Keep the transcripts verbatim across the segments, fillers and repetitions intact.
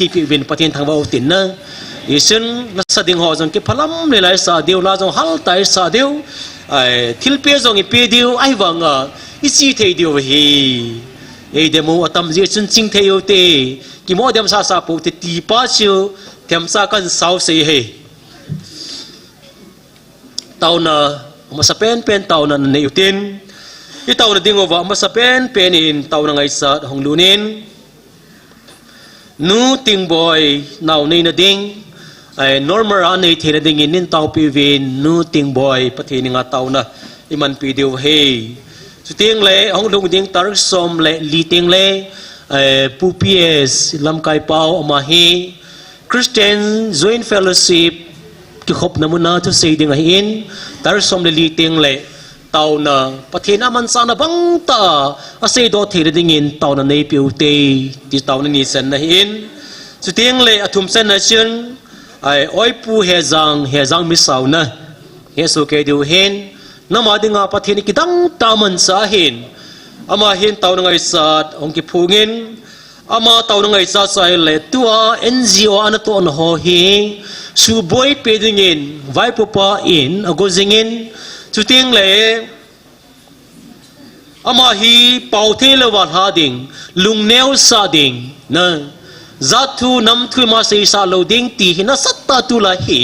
Ipi uvin Pathen thangvah u tin na. Isun lasa ding ho jong kiphalam le lai sa diu, la jong hal tai sa diu. Ai, thilpeh jong ipe diu, ahivanga iche thei diu ahi. Eidem u atam jeh chun ching thei u te, kimo dem sasa pou te ti pa chu themcha kan sao sei ahi. Taona, amasa penpen taona nanei utin. Itaona ding uva amasa penpen in taona ngaichat hung lut in. Nu Tingboi nao neina ding, ai, normal a nei theina dingin neitaopi uvin, Nu Tingboi, Pathen henga taona imanpi diu ahi. Chuteng le, hung lhung ding tarik som le li teng le, ai, Pu P S Lamkaipao, ama hi Christian Joint Fellowship kikhopna muna thusei ding ahin, tarik som le li teng le taona, Pathen amanchahna bangtah a seidoh theina dingin taona neipe u te, ti taona ni channa ahin. Chuteng le athum channa chun, ai, Oipu Hejang, Hejang Misao na hesoh kei diu ahin, nam a dinga Pathen in kidang tah a amanchah ahin, ama hin taona ngaichat hung kiphong in, ama taona ngaichat chai le tua N G O a natohna ho hi suhboipi dingin vaipopa in ago jingin, chuteng le ama hi pao thei louva lha ding, lungneo sah ding, na, jat thu nam thu ima seisah lou ding ti hi nasatah a tulai hi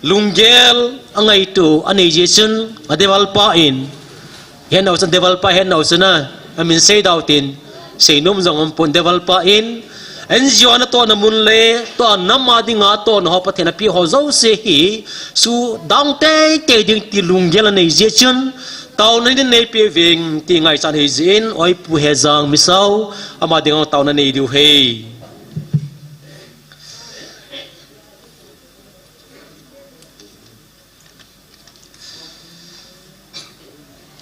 lunggel a ngaito anei jeh chun, a develop pa in, Hetnau chun develop pa, hetnau chun a, amin seidoh tin, seinom jong umpon, develop pa in, N G O a natohna mun le, tua nam a dinga tohna ho Pathen in apeh ho jouse hi, suhdang teitei ding ti lunggel anei jeh chun, taona neipe uving ti ngaichat ahi jeh in, Oipu Hejang Misao, ama dinga taona nei diu ahi.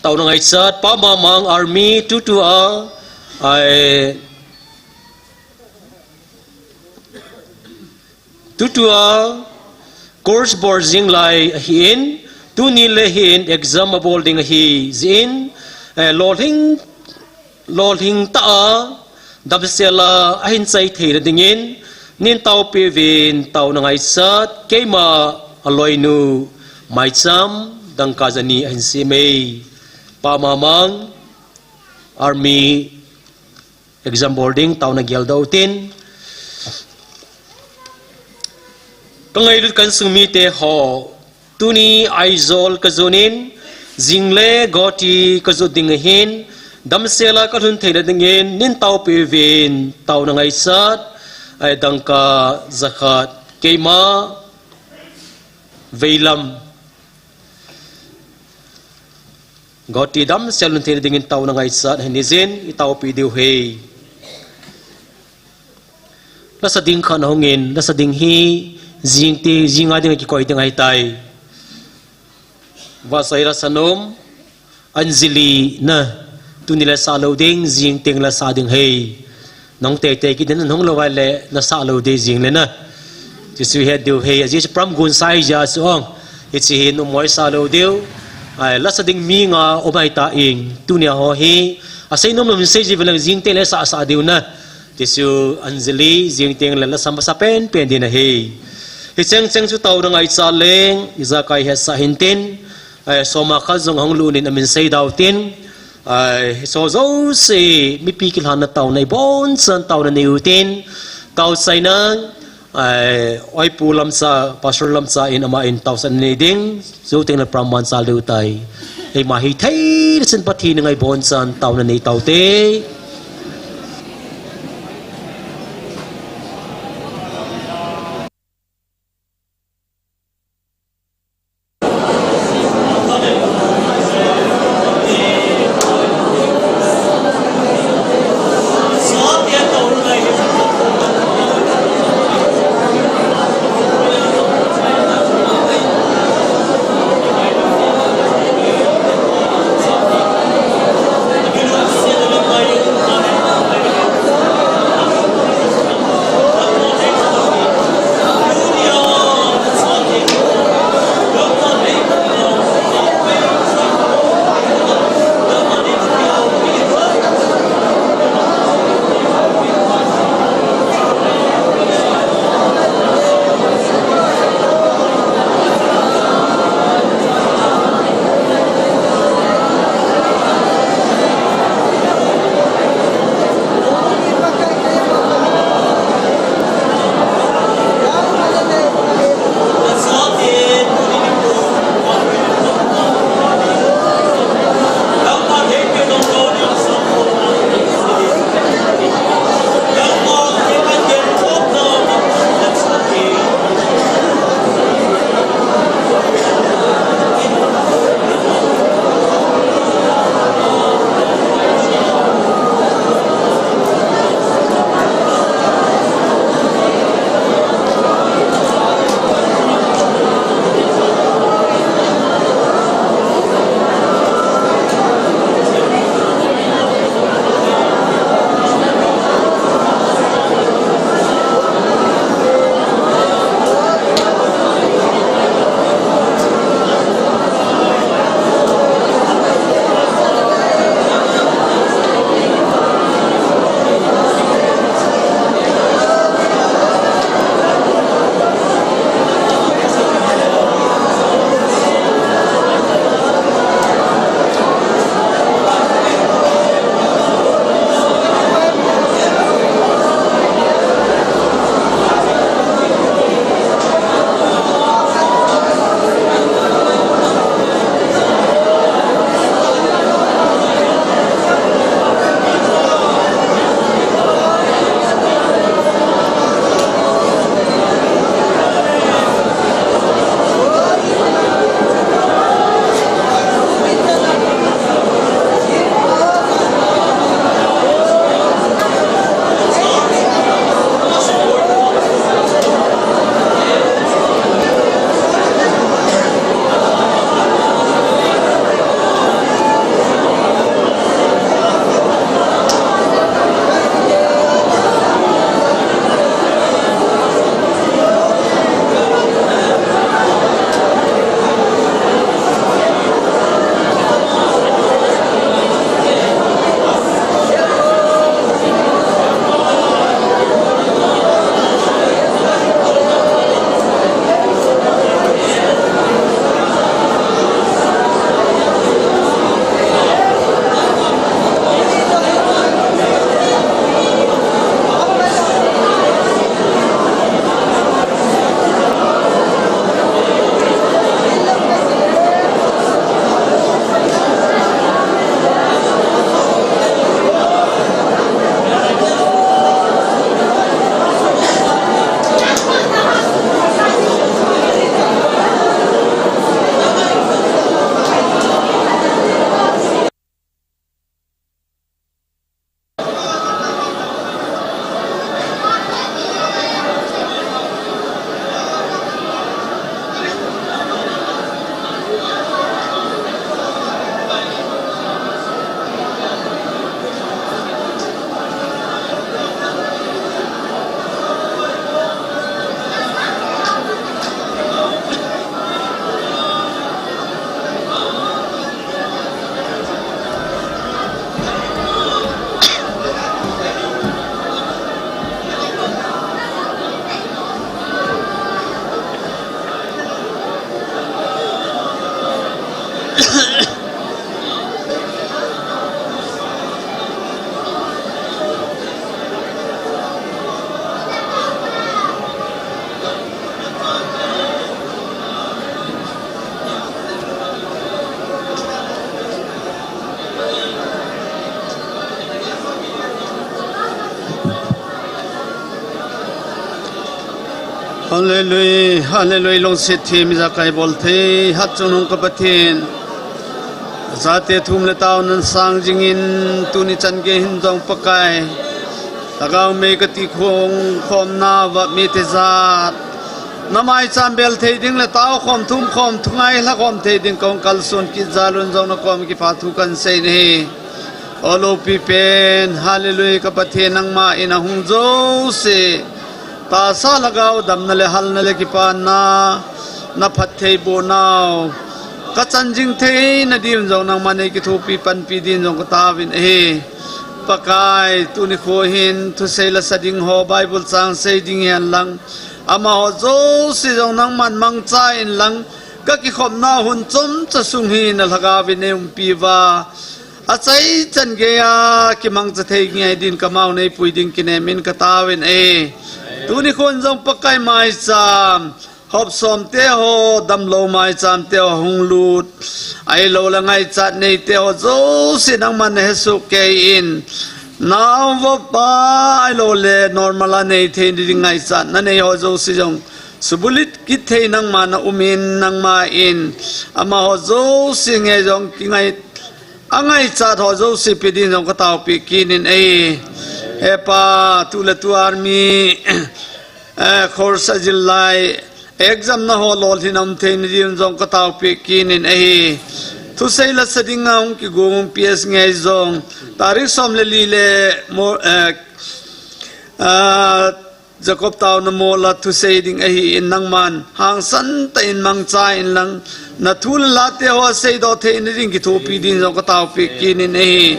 Taona ngaichat, Pa Mamang Army tutua, ai, tutua course bol jing lai ahin, tuni le hin exam abol ding ahi jeh in, eh, lolhing lolhing tah a, damsel a ahin chai theina dingin, neitaopi uvin taona ngaichat, keima aloinu, Maicham, dangka jani ahin sem e. Pa Mamang, Army, exam bol ding, taona geldoh utin. Ka ngailut ka insung mite ho, tuni Aizawl ka jon in, jing le Guwahati ka jot ding ahin, damsel a ka lhun theina dingin, neitaopi uvin, taona ngaichat, ai dangka jakhat, keima, veilam. Guwahati damsel a lhun theina dingin taona ngaichat ahin, ijin, itaopi diu ahi. Lasa ding khat ahung in, lasa ding hi jing ti, jing a ding a kikoi ding ahitai. Vasai lasa nom, Anjali na, tuni lasa lou ding, jing teng lasa ding ahi. Nahung teitei kit in, nahung lou vai le, lasa lou ding jing le na. Hichu het diu ahi, ajeh chu pram gun sai ja chu ong. Hiche hi nom moi sa lou diu. Ai, lasa ding mi nga um ahitai, tunia ho hi. Asei nom nom hin sei ji uvin lang jing teng le sa sa diu na. Tichu Anjali, jing teng le lasa masa penpen ding ahi. Hicheng cheng chu taona ngaichat leng, ijakai hetsah hintin, ai, soma khat jong ahung lut in amin seidoh tin, ai, hiche jouse, mipi kilhanna taona ibonchan taona nei utin, tao chaina, ai, Oipu Lamcha, Pastor Lamcha in ama in taosan nei ding, jou teng le pram man chal diu tai. Eima hithei le chun Pathen in ngai bonchan taona nei taute. Hallelujah, hallelujah, lungset thim ijakai bol thei, hatchungnung ka Pathen. Jate thum le tao nan sang jingin, tuni chan gei hin jong Pakai. Lhagao mei ka ti khong khom nauva mite jat. Na maicham bel thei ding le tao khom thum khom thungai lha khom thei ding kong kalson kit jal un jong na kom kipathu kan sei nahi. O loupi pen, hallelujah, ka Pathen nangma in ahung jouse. Tahsa lhagao damna le halna le kipana, na phattheiboh nau. Ka chan jing theina diuvin jong nangman nei kithopi panpi din jong ka taovin ahi. Pakai, tuni kho hin, thusei la sa ding ho, Bible chang sei ding hen lang. Amaho jouse jong nangman mangcha in lang, ka kikhopna hun chomcha sung hi na lhagao vin nei umpi uva. Achaichan geiya kimangcha thei ngai din kamau nei pui ding kinem in ka taovin ahi. Tuni khon jong Pakai maicham, hop som te ho, damlou maicham te ho hung lut. Ahilou le ngaichat nei te ho jouse nangman na hesoh kei in. Nao vo pa ahilou le normal a nei thei ding ngaichat na nei ho jouse jong. Subulut kit thei nangma na um in nangma in. Amaho jouse nge jong kingai Angaichat ho jouse pe din jong ka taopi kit in ahi. He Pa, tu le tu army, eh, course a jil lai, exam na ho lolhin um thei na din jong ka taopi kit in ahi. Thusei la sa ding a hung kigong P S nge jong, tarik som le li le mo, eh, ah, Jacob taona mola thusei ding ahi in nangman, hangsan tah in mangcha in lang, na thu le la te ho seidoh thei na ding kithopi din jong ka taopi kit in ahi.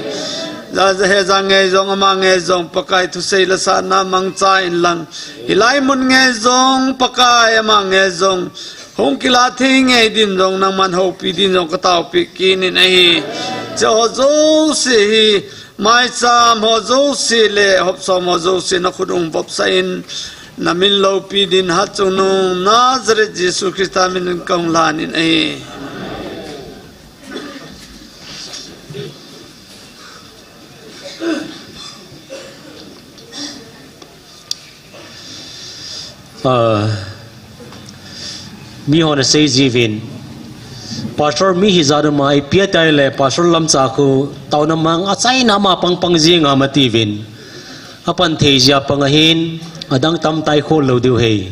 Ja, ja he ja nge jong ama nge jong Pakai thusei la sa na mangcha in lang. Hilai mun nge jong Pakai ama nge jong. Hung kila thei nge din jong nangman houpi din jong ka taopi kit in ahi. Che ho jouse hi Maicham ho jouse le hop som ho jouse na khut ung vop sa in na min loupi din hatchungnung Nazareth Jesu Christa min in ka hung lan in ahi. Ah, mi hon asei jiuvin. Pastor mi hi jat um a ipi atia le Pastor Lamcha khu taona mang achaina ma pangpang jing ham atiuvin. Apan thei jia pang ahin, adang tamtah i khol lou diu ahi.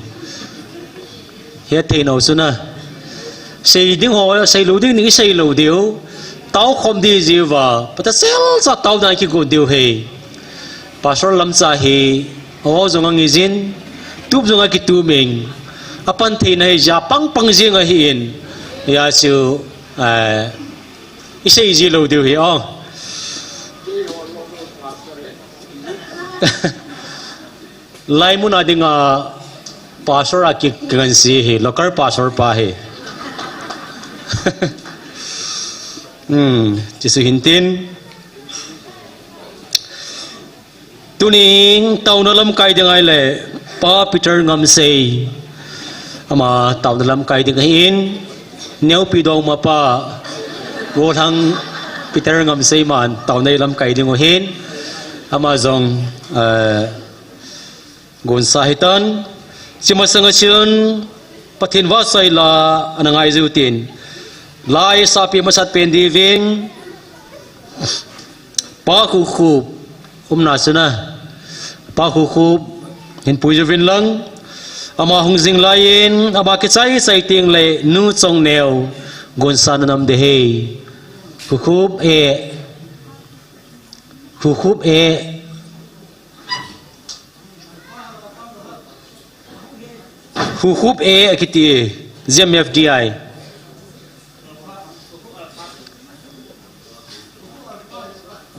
Hethei nau chuna. Sei ding ho, sei lou ding ding i sei lou diu. Tao khom di jiuva, pata sel sa tao dan kigot diu ahi. Pastor Lamcha hi, aho jong angi jin, tup jong akitum in, apan theina hi ja pang pang jing ahi in, hia chu, eh, i sei ji lou diu ahi, oh. Lai mun a dinga pastor a ki, kikan si hi, local pastor pa hi. Hmm, Jesu hin tin. Tunin taona lamkai ding ahile, Pa Peter Ngamsei. Ama taona lamkai ding ahin, Neo Pidong mapa, Golhang Peter Ngamsei man taona lamkai ding ahin, ama jong, eh, gonsa hitan, chima sanga chun, Pathen vahchoi la, ana ngai jiu tin, lai sapi masat pen diuvin, Pa Khukhup, umna chuna, Pa Khukhup, hin pui jiuvin lang, ama hung jing laiyin, ama kichai chai teng le, Nu Chongneo, gonsa na nam ding ahi, Khukhup e, Khukhup e, Khukhup e, akiti, G M F D I.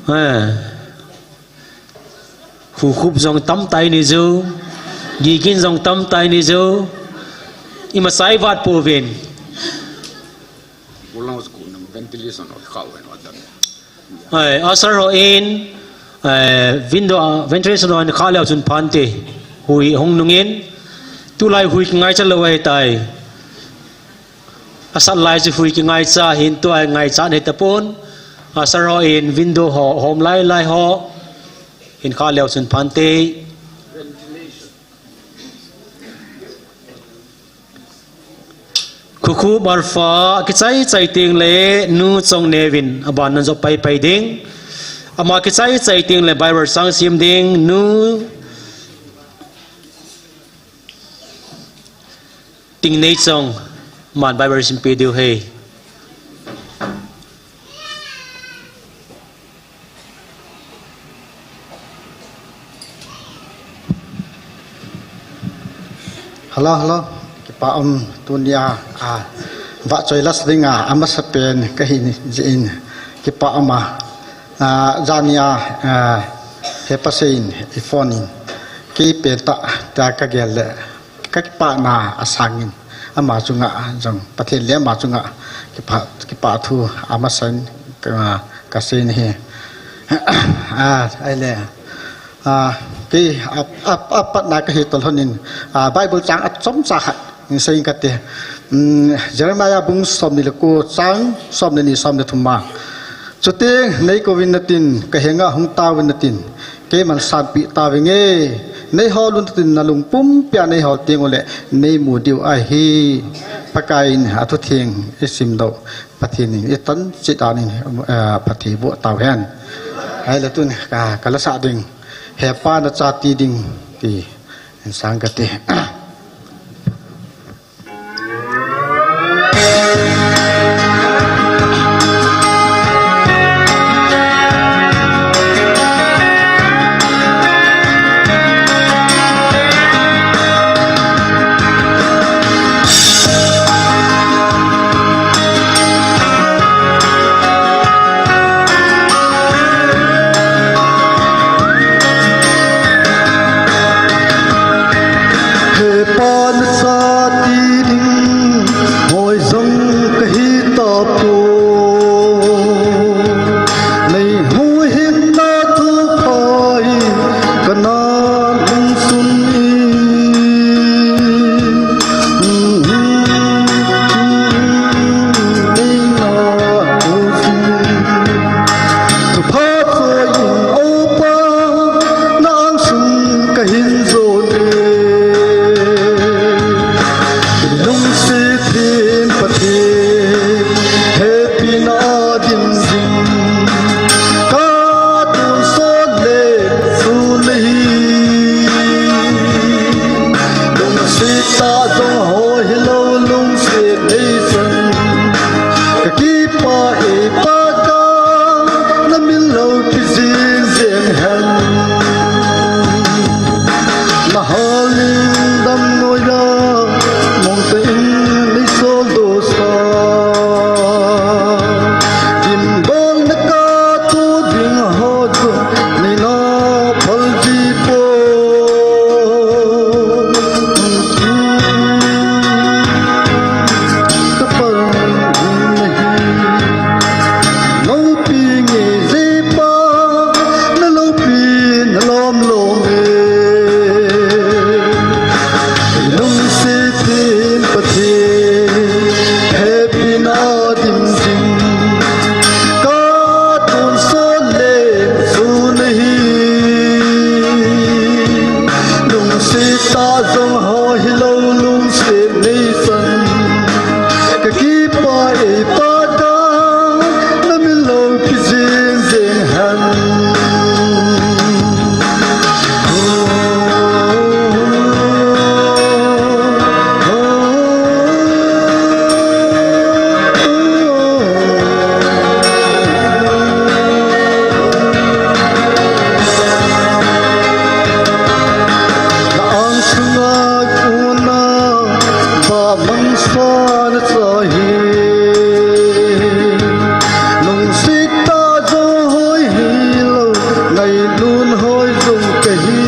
Eh. Khukhup jong tamtah i nei jiu, Gigin jong tamtah i nei jiu, ima sai vat pouvin. Ai, asar ho in, eh, window, ah, ventilation ho in kha leu chun phante, hui hung nungin, tulai hui kingaicha lou ahitai. Asat lai chu hui kingaicha hin tua ngaicha nei tapon. Asar ho in window ho, hom lai lai ho, in kha leu chun phante. Thukhup Alpha, kichai chai teng le Nu Chongneo in aban nan jop pai pai ding. Ama kichai chai teng le Bible chang sim ding Nu Tingneichong, aman Bible simpi diu ahi. Hello, hello. Kipa um tunia, a, vahchoi las dinga, amasapen kahi jeh in kipa um a, a, jania, a, he Pasen in i phone in kei pen tah tia kagel le kakipana asangin ama chunga jong Pathen le ama chunga kipa, kipa thu amasan ka, kasei ahi. A, ahile, a, kei a, a, apatna kahi tolhon in, a, Bible chang achomcha khat in seiyin kate. Um, Jeremiah bung somni le ko chang somni ni somni thum a. Chuteng neikouvin natin, kahenga hung tauvin natin, keiman sanpeh tavinge. Neihol un natin, nalung pumpia neihol teng uleh neimu diu ahi. Pakaiyin athutheng isimdoh, Pathen in itan cheh dan in, eh, phatthei boh tauhen. Ahile tun ka, kalasah ding, He Pa nachati ding, ti in sang kate. He Pa nachati ding, hoi jong kahi tapoi. Nei huhhingna thupha hi kana lungsun in, nei na lungsun in. Thupha choi in, O Pa, na angsung kahin jon e. Lungset thim Pathen, hepina dim jing, ka tonsot le sun ahi. Lungset tah jong hoi hilou, lungset nei chan. Ka kipah e Pa, kana min loupi jing jeng hen. Na hal in damlou a, mong tah in nei soldoh sa. Dimdol na ka tu ding ho chu, nei na phal ji poi. Ka pal ding nahi. Loupi nge je Pa, na loupi na lom lom e. Lungset thim Pathen, hepina dim jing, ka tonsot le sun ahi. Lungset tah jong hoi hilou, lungset nei chan. Ka kipah e Pa, kana min loupi jing jeng hen. Na angsunga kona, ba mangsa na cha hi. Lungset tah jong hoi hilou, ngailun hoi jong kahi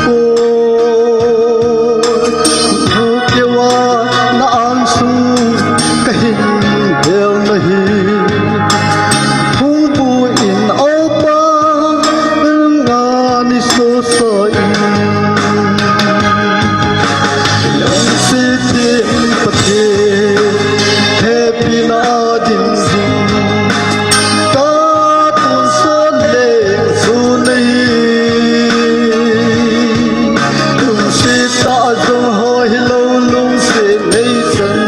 poi. Thu keu a na angsung kahin bel nahi. Phungbu in O Pa, nga ni sosa in. Lungset thim Pathen, hepina dim jing, ka tonsot le sun ahi. Lungset tah jong hoi hilou, lungset nei chan.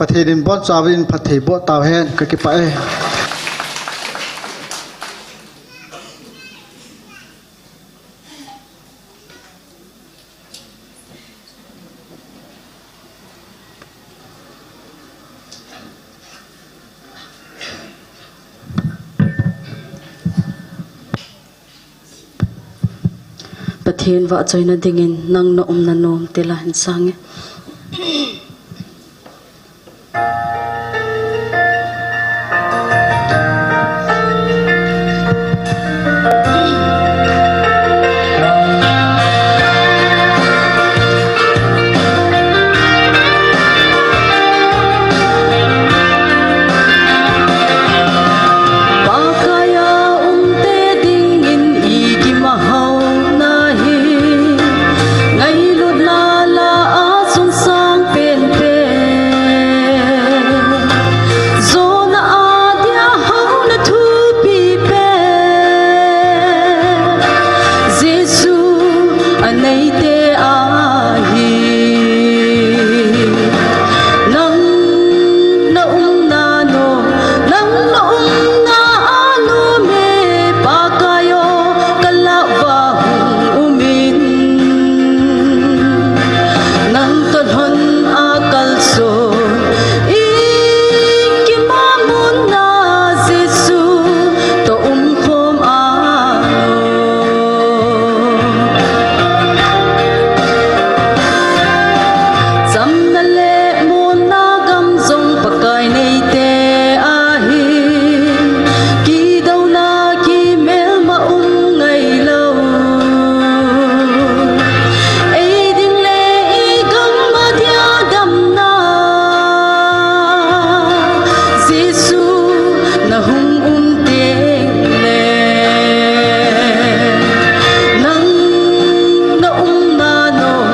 Pathen in boncha uvin phatthei boh tauhen, kakipah e. Pathen vahchoina dingin nang na umna nom tila hin sange. Pakaiya umte dingin i kimahauna hi, ngailutna lah a sungsang penpen. Jona a dia hauna thupi pen. Jesu aneite ahi. Nang na umna nom, nang na umna a nom e Pakai o, ka lah uva hung um in. Nang toh lhon a kalson, i kimahauna Jesu toh umkhom a nom. Chamna le muanna gam jong Pakai neite ahi, kidouna kimelma um ngailou. Ei ding le i gam a dia damna, Jesu na hung um teng le. Nang na umna nom,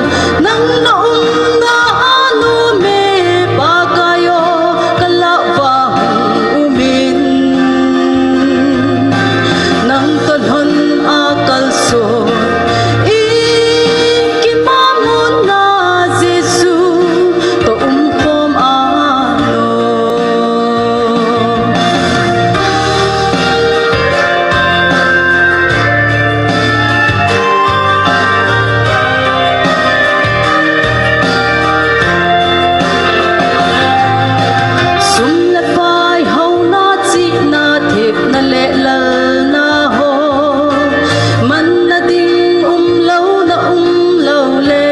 nang na umna a nom e Pakai o, ka lah uva hung um in. Nang toh lhon a kalson, i kimahauna Jesu toh umkhom a nom. Sum le pai, hauna, chihna, thepna le lalna ho, manna ding umlou na umlou le,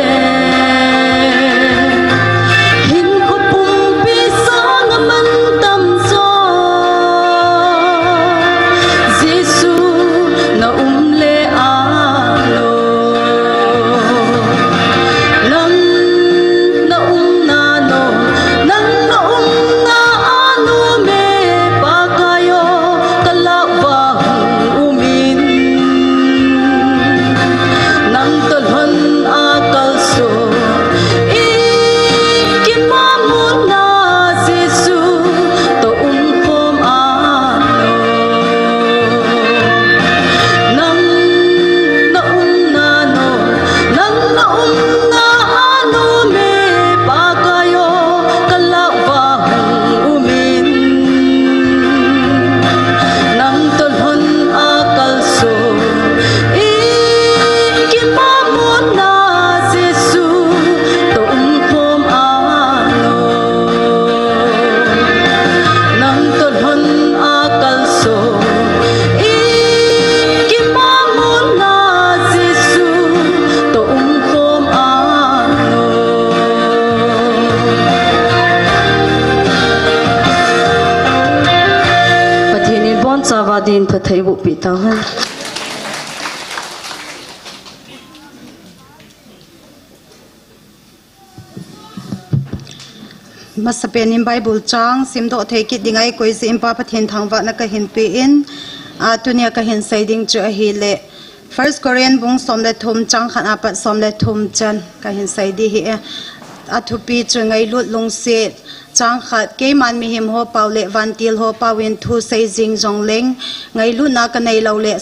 hinkho pumpi sanga man tamjo, Jesu na um le a nom. Nang na umna nom, nang na umna a nom e Pakai o, ka lah uva hung um in. Nang toh lhon a kalson, i kimahauna Jesu toh umkhom a nom. Nang na umna nom, nang na umna a nom e Pakai o, ka lah uva hung um in. Nang toh lhon a kalson, i kimahauna Jesu toh umkhom a nom. Nang toh lhon a kalson, i kimahauna Jesu toh umkhom a nom. Pathen in boncha uva din phatthei bohpi tauhen. Masapen in Bible chang simdoh thei kit dinga ikoi jeh in Pa Pathen thangvahna kahin pe in, a, tunia kahin sei ding chu ahile, First Corinth bung som le thum chang khat apat som le thum chan kahin sei ding ahi e. Athupi chu ngailut lungset. Chang khat, keiman mihem ho pao le vantil ho pao in thu sei jing jongleng, ngailutna kanei lou le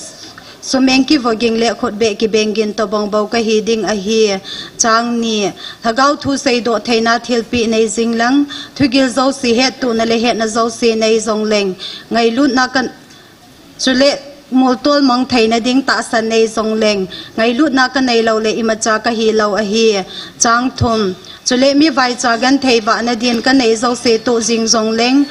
Sumeng kivoging le khutbeh kibeng gin tobang bou kahi ding ahi. Chang ni, Lhagao thu seidoh theina thilpeh nei jing lang, thugil jouse hettohna le hetna jouse nei jong leng, ngailutna ka, chule moltol mang theina ding tahsan nei jong leng, ngailutna kanei lou le imacha kahi lou ahi. Chang thum, chule mi vaicha genthei vahna din kanei jouse toh jing jong leng,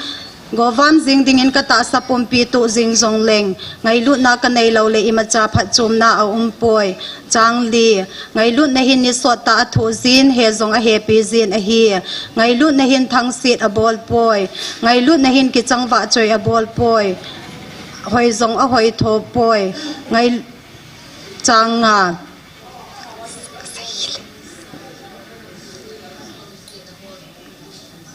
govam jing dingin katahsa pumpi toh jing jong leng, ngailutna kanei lou le imacha phatchomna aum poi. Chang li, ngailutna hin ni sot tah a thoh jin, he jong ahepi jin ahi. Ngailutna hin thangset abol poi. Ngailutna hin kichang vahchoi abol poi. Hoi jong ahoi tho poi. Ngai, chang nga.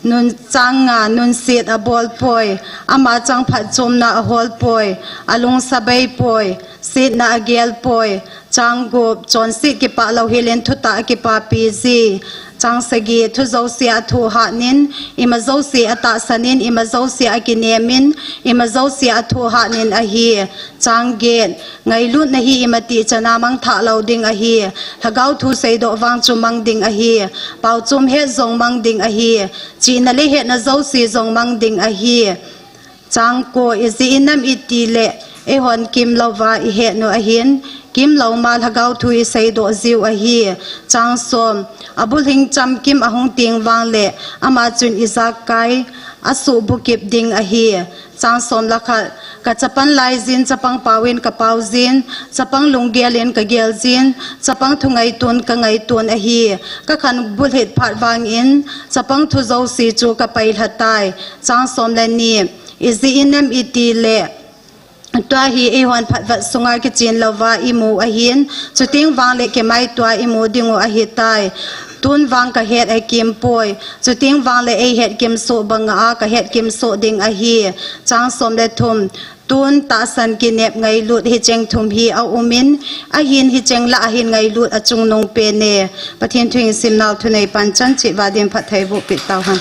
Nun, chang nga, nunset abol poi, ama chang phatchomna ahol poi, alungsa bei poi, setna agel poi. Chang gup, chonset kipah lou hel in thutah akipapi ji. Chang sagi, thu jouse a thoh hat in, ima jouse atahsan in, ima jouse akinem in, ima jouse athoh hat in ahi. Chang get, ngailutna hi imatih chana mangthah lou ding ahi. Lhagao thu seidoh vang chu mang ding ahi. Paochom het jong mang ding ahi. Chihna le hetna jouse jong mang ding ahi. Chang ko, ijeh inem itile, eihon kimlouva ihet u ahin, kimlou ma Lhagao thu iseidoh jiu ahi. Chang som, abulhing chamkim ahung teng vangle, ama chun ijakai asuhbukip ding ahi. Chang som le khat, kachapan lai jin, chapang pao in kapao jin, chapang lunggel in kagel jin, chapang thungaito in kangaito in ahi. Kakhan bulhit phat vangin, chapang thu jouse chu kapailha tai. Chang som le ni, ijeh inem itile, tua hi eihon phatvat sunga kichen louva imu ahin, chuteng vangle keiman tua imu diu ahitai. Tun vang kahet akim poi, chuteng vangle eihet kimsoh banga kahet kimsoh ding ahi. Chang som le thum, tun tahsan kinep ngailut hicheng thum hi aumin, ahin hicheng lah ahin ngailut achungnung pen e. Pathen thu isimnau thunei pan chan cheh uva din phattheiboh peh tauhen.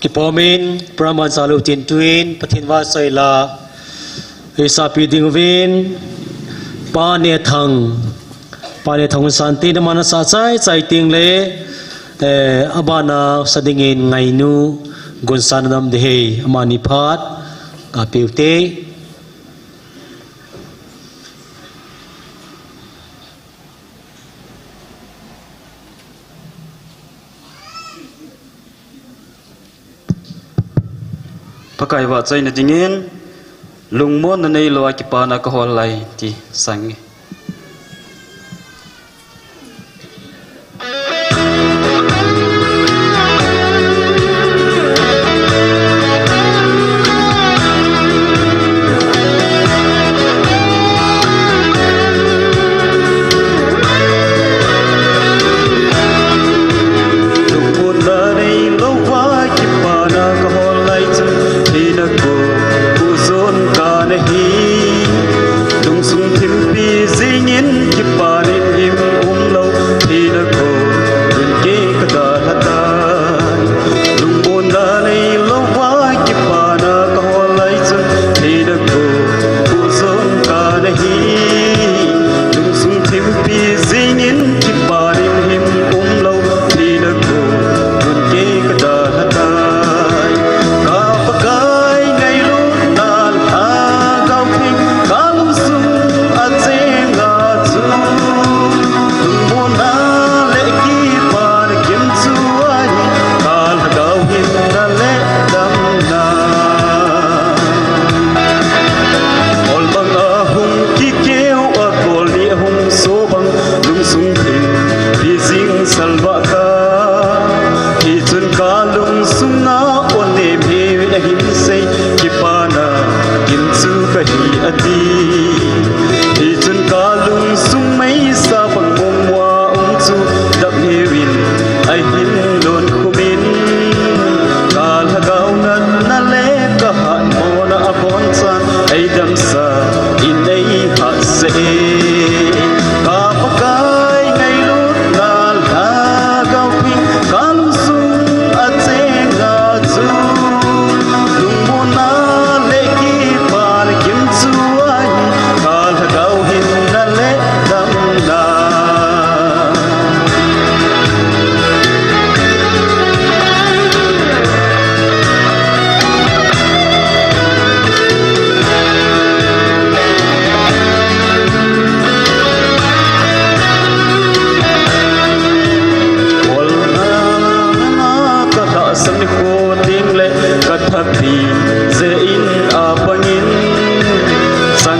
Kipa umin, program chalu tin tuin, Pathen vahchoi la, isapi ding uvin, Pa Nethang, Pa Nethang Hunsan tin amana sa chai chai tengle, eh, abana sa dingin Ngainu Gunsan Namdihei, amani phat, kapeh ute. Pakai vahchoina dingin, lungmonna neilou a kipana kahol lai ti sang e. Lungmonna neilou va kipana kahol lai chun, thina ko, u jon kana hi. Lungsung thimpi jingin kipanin him umlou, thina ko, lungke kadalha tai. Lungmonna neilou va kipana kahol lai chun, thina ko, u jon kana hi. Lungsung thimpi jingin kipanin him umlou, thina ko, lungke kadalha tai. Ka Pakai ngailutna Lhagao Theng ka lungsung a chenga chu, lungmonna le kipana kim chu ahi, ka Lhagao hinna le damna. Ol bang ahung kikeu a kol ni ahung so bang, lungsung thimpi jing salvah ka. Hichun ka lungsunga onem hiuvin ahin sei, kipana kim chu kahi ati. Hichun ka lungsung meisa bang mong mua um chu, dap hiuvin ahin lon khumin. Ka Lhagao natna le ka hatmona abonchan eidamsa in eihahsah e. Ka Pakai ngailutna Lhagao Theng ka lungsung a chenga chu, lungmonna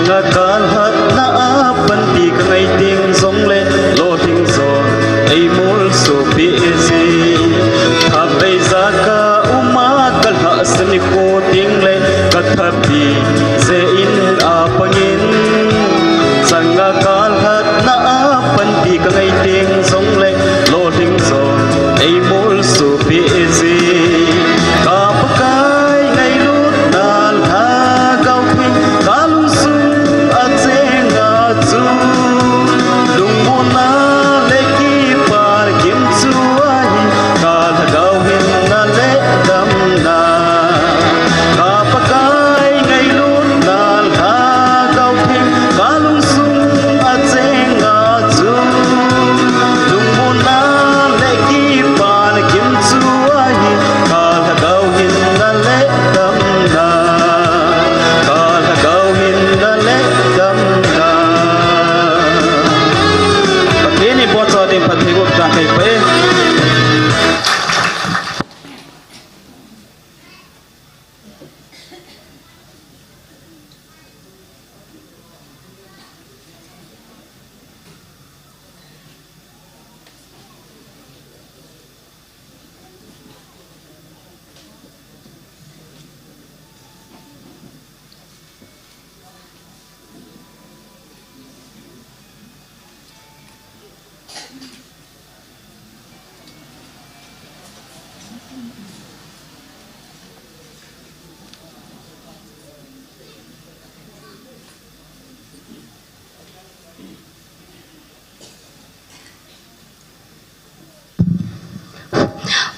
Ka kalhatna a panpi ka ngai teng jongle, lolhing jon ei molso peh jin. Khatvei ja ka um a ka lhahsa nikho tengle, ka thapi jeh in a pangin. Changa kalhatna a panpi ka ngai teng jongle, lolhing jon ei molso peh jin. Ka Pakai ngailutna Lhagao Theng ka lungsung a cheng a chu, lungmonna le kipana kim chu ahi, ka Lhagao hinna le damna. Ka Pakai ngailutna Lhagao Theng ka lungsung a cheng a chu, lungmonna le kipana kim chu ahi, ka Lhagao hinna le damna. Ka Lhagao hinna le damna. Pathen in phatthei boh tah in phatthei boh tah in.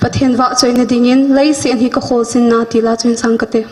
Pathen vahchoina dingin, Leiset hi ka kholchilna, ti la chu hin sang kate.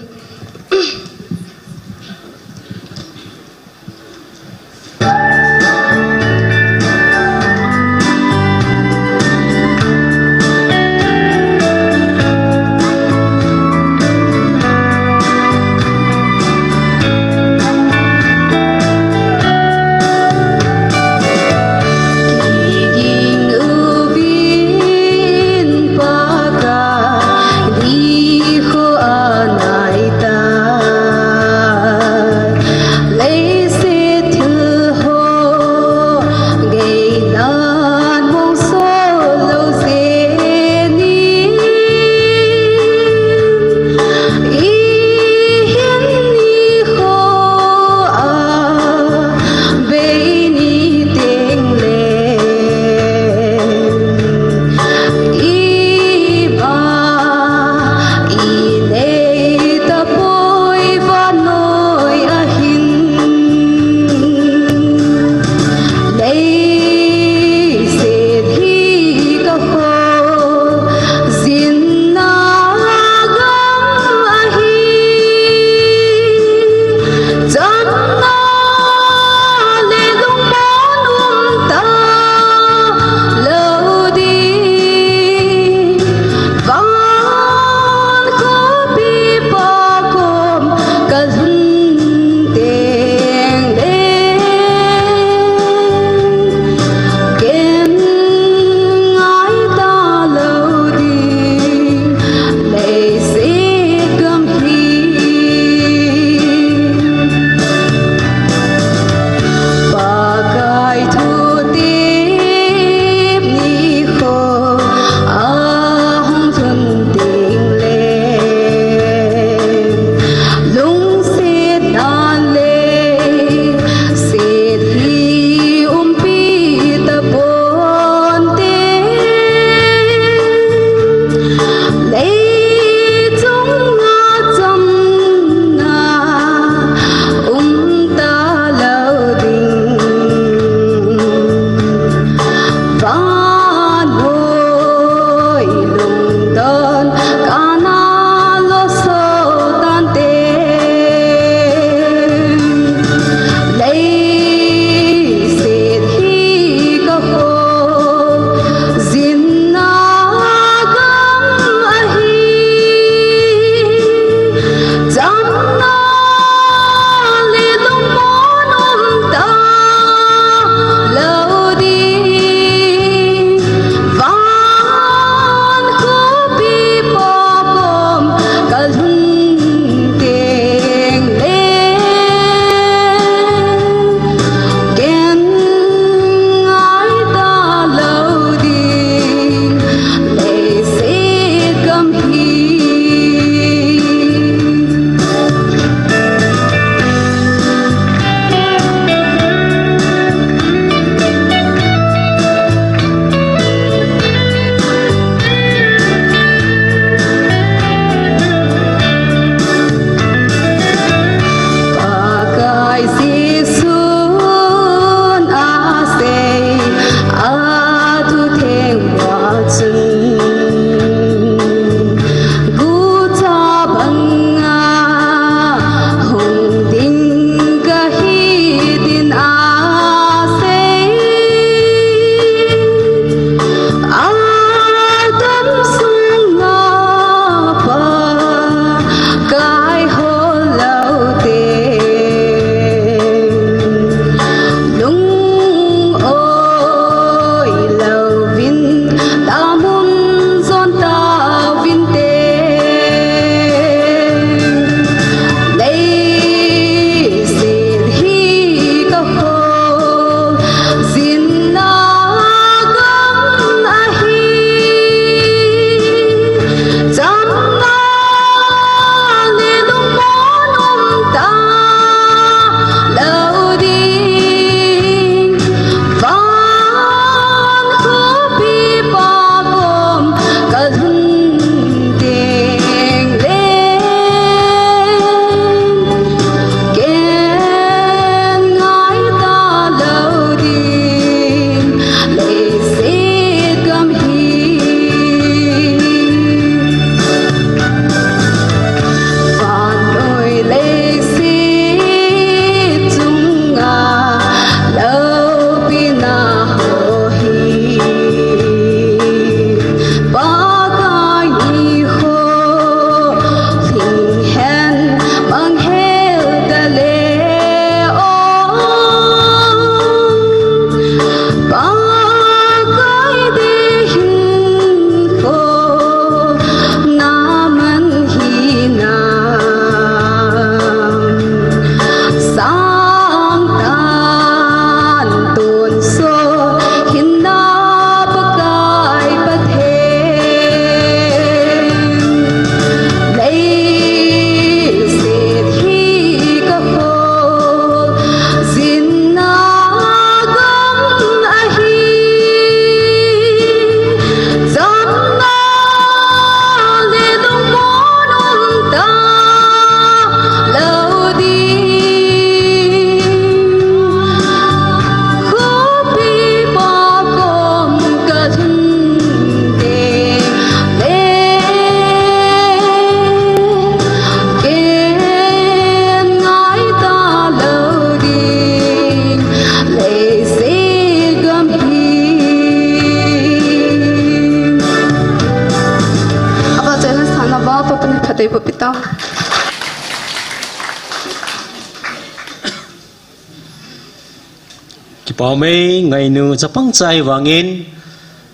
Kipah e, ngainu chapang cha hi vangin,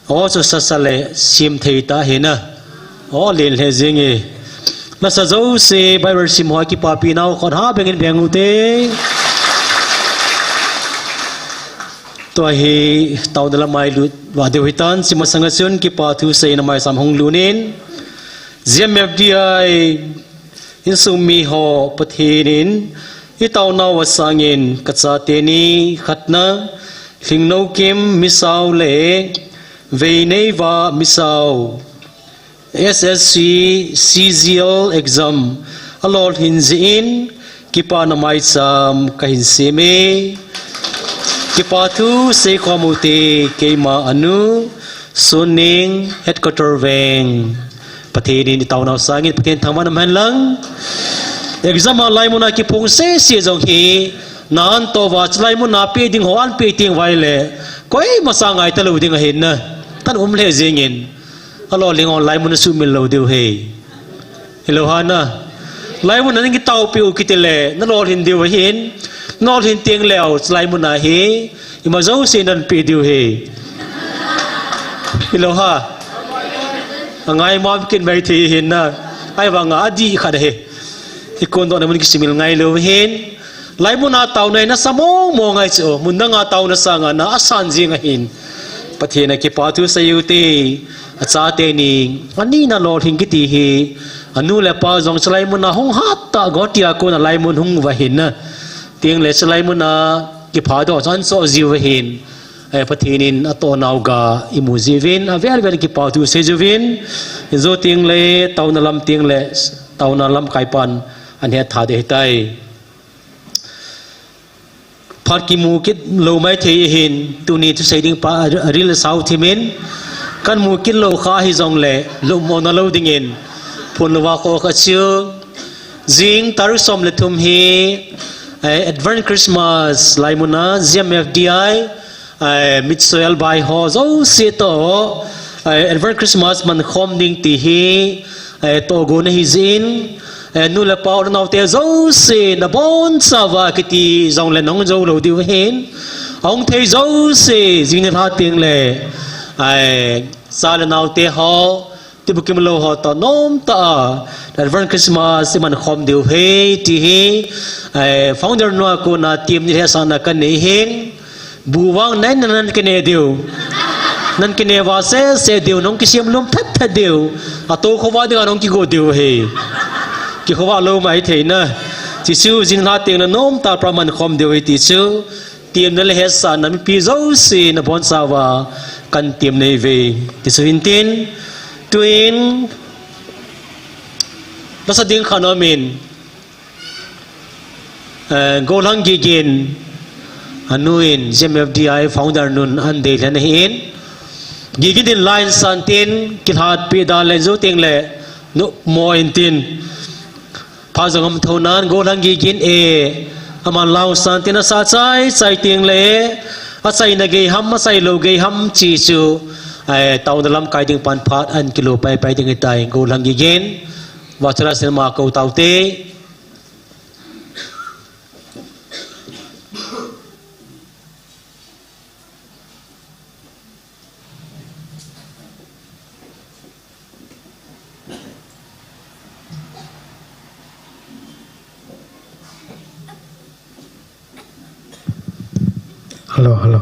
o chu sasa le sim thei ta hi na. O len le jing e. Nasa jouse Bible sim ho kipapi nau khut ha bengin beng u te. Tua hi taona lam a i lut va diu hitan, hiche masanga chun kipa thu seina mai sam hung lut in. G M F D I insung mi ho Pathen in i taonau a sangin ka chate ni khatna, Lhingnokim Misao le Veineiva Misao, S S C C G L exam a lolhin jeh in kipana maicham ka hin sem e. Kipa thu seikhom u te, keima anu, Sunning, Headquarter Veng. Pathen in i taonau sangin Pathen thangvahna um hen lang. Exam a laimun a kiphong sese jong hi, na an to va, chulai mun a pe ding ho an pe ding vai le, koima sa ngai talou ding ahin na. Tan um le jing in. A lolhing on laimun a sumil lou diu hi. Hilou ham na. Laimun a nang kitaopi u kiti le, na lolhin diu ahin. Na lolhin teng le o, chulai mun a hi. Ima jouse nan pe diu hi. Hilou ham. A ngai ma kin mai thei hin na. Ahivanga adih khat ahi. I kon doh na mun kisumil ngai lou hin. Laimun a taona hi nasa mong mong ngai chu. Mun dang a taona sanga na asan jing ahin. Pathen a kipa thu sei u te. A chate ni. Ani na lolhing kiti hi. Anu le apa jong chulai mun a hung hat ta go tia kon a laimun hung va hin na. Teng le chulai mun a kipha doh chan so jiu va hin. Eh, Pathen in a taonau ga i mu jiuvin, a vel vel kipa thu sei jiuvin, i jo teng le, taona lam teng le, taona lamkai pan an het tha ding ahitai. Phat kimu kit lou mai thei hin, tuni thusei ding pa a, a ril sao thim in, kan mu kit lou kha hi jong le, lou mo na lou ding in, phun lou va kho kha chiu, jing tarik som le thum hi, eh, Advance Christmas laimun a, G M F D I, eh, Mitsuel bai ho jouse to, eh, Advance Christmas man khom ding ti hi, eh, to go na hi jin, eh, nu le pa u le nao te jouse na bon sa va kiti jong le nong jo lou diu hin. Hung thei jouse jing ni lha teng le, eh, cha le nao te ho, Tibukim lou ho to nom ta a, Advance Christmas i man khom diu hi, ti hi, eh, founder nu a kona team ni he sa na kan nei hin, bu vang nai na nan kine diu. Nan kine va se se diu, nong kisem lum that that diu. A to kho va diu, nong kigo diu hi. Ki kho va lou mai thei na. Ti chu jing lha teng le nom ta pra man khom diu hi ti chu. Team na le he sa na mipi jouse na bon sa va kan team nei ve. Ti chu hin tin, tuin, nasa ding kha nom in, eh, Golang Gigin, anu in, G M F D I founder nun an dei lhen ahin. Gigin in line san tin, kilhat pi da le jo teng le, nu mo in tin. Pha jong am tho nan, Golang Gigin e, aman lau san tin a sa chai, chai teng le, a chai na gei ham, a chai lou gei ham, chi chu, eh, taona lamkai ding pan phat an kilo pai pai ding ahitai, Golang Gigin, va chara sin ma ko tau te. Hello, hello.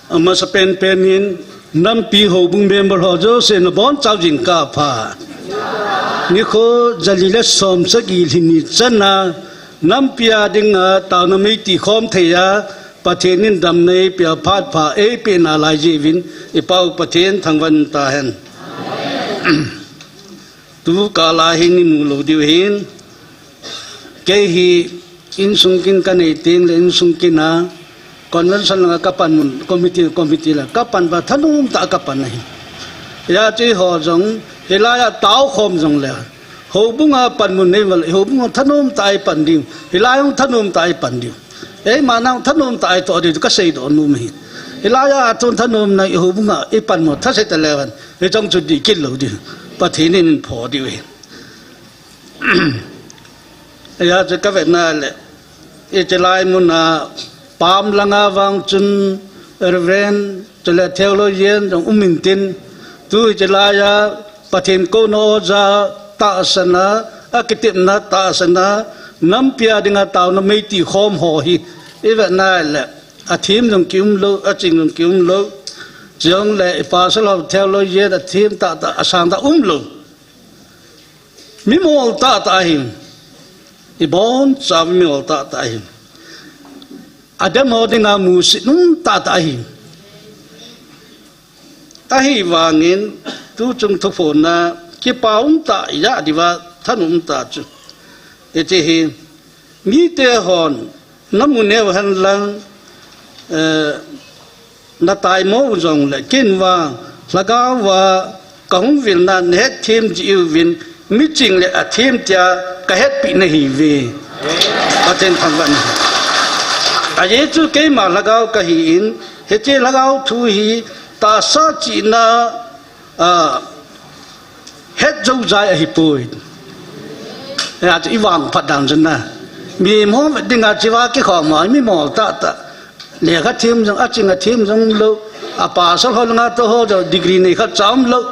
Amasa penpen in, nampi houbung member ho jouse nabonchau jingkah pha. Nikho jali le som sagi lhini chana, nampi a dinga taona meiti khom thei a, Pathen in damna eipeh a phat pha eipeh nalai jeh uvin, i Pau Pathen thangvah in umhen. Tu kah a hin imu lou diu ahin. Kei hi insung kin kanei teng le insung kin a convention langa kapan mun committee, committee la kapan ba thanom tah a kapan ahi. Hijeh chun eiho jong hilai a tao khom jong le houbung a pan mun nei val, houbung a thanom tah a ipan diu. Hilai a thanom tah a ipan diu. Eima nang thanom tah a ito diu kasei doh nom ahi. Hilai a tun thanom na houbung a ipan mo thase ta le van. Hicheng chu dih kit lou diu. Pathen in eiphoh diu ahi. Hijeh chun kavet na le, hiche lai mun a pam langa vang chun Reverend, chule theologian jong um intin, tu hiche lai a Pathen kouna oja tahsan a, akitepna tahsan a, nampi a dinga taona meiti khom ho hi, ivet na le, athem jong kium lou, aching jong kium lou, chule i pastor ho theologian athem tah tah, asang tah um lou. Mi mol tah tah ahi. Ibonchauva mi mol tah tah ahi. Adem ho dinga musit um tah tah ahi. Ahivangin tuchung thuphonna kipa um tah, ijat diuva thanom um tah chu. Hiche hi mite hon namu neo hen lang, eh, nataimo u jongle, ken vang, lhagao a kahung vilna nahethem jiu vin, miching le athem tia kahetpi nahiuve. Pathen thangvah in. Ajeh chu keima lhagao kahin, hiche lhagao thu hi tahsa chihna, a, het jou jai ahipoi. Hijeh chun ivangphat dan chun na. Mi mol dinga chiva kikhom a, mi mol tah tah. Lekha them jong, aching athem jong lou. A pastor ho langa to ho jong degree nei khat cha um lou.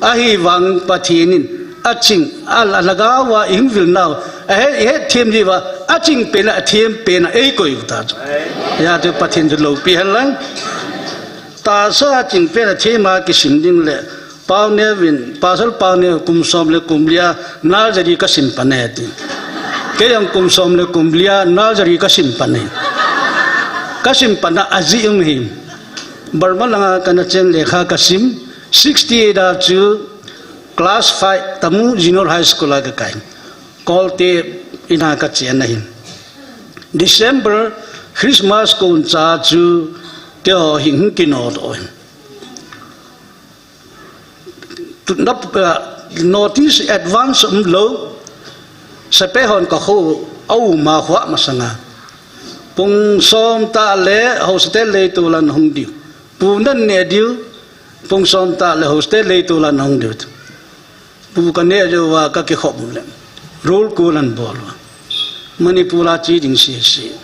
Ahivang Pathen in aching, a, a lhagao a ihung vil nau. Ahet, ihet them diuva, aching pen a, athem pen a eikoi u ta chu. Hijeh chun Pathen chu loupi hen lang. Tahsa ching pen a thema kisim ding le, Pauneo vin, Pastor Pauneo kum som le kum li a nursery kasim pan e ti. Kei jong kum som le kum li a nursery kasim pan e. Kasim pan a ajeh um hi. Burma langa kana chen lekha kasim, sixty-eight a chu class five Tamu Junior High School a kakai. Kolte in a kachen ahi. December, Christmas kon cha chu keiho hin kino doh in. Tu nap, eh, notice advance um lou, sepai hon kakho, auma khoa masanga. Pung som tah le hostel lei tolan hung diu. Pu nan neh diu, pung som tah le hostel lei tolan hung diu. Pu kaneh jouva kakikhop le. Roll call anabol uva. Manipur a che ding sese.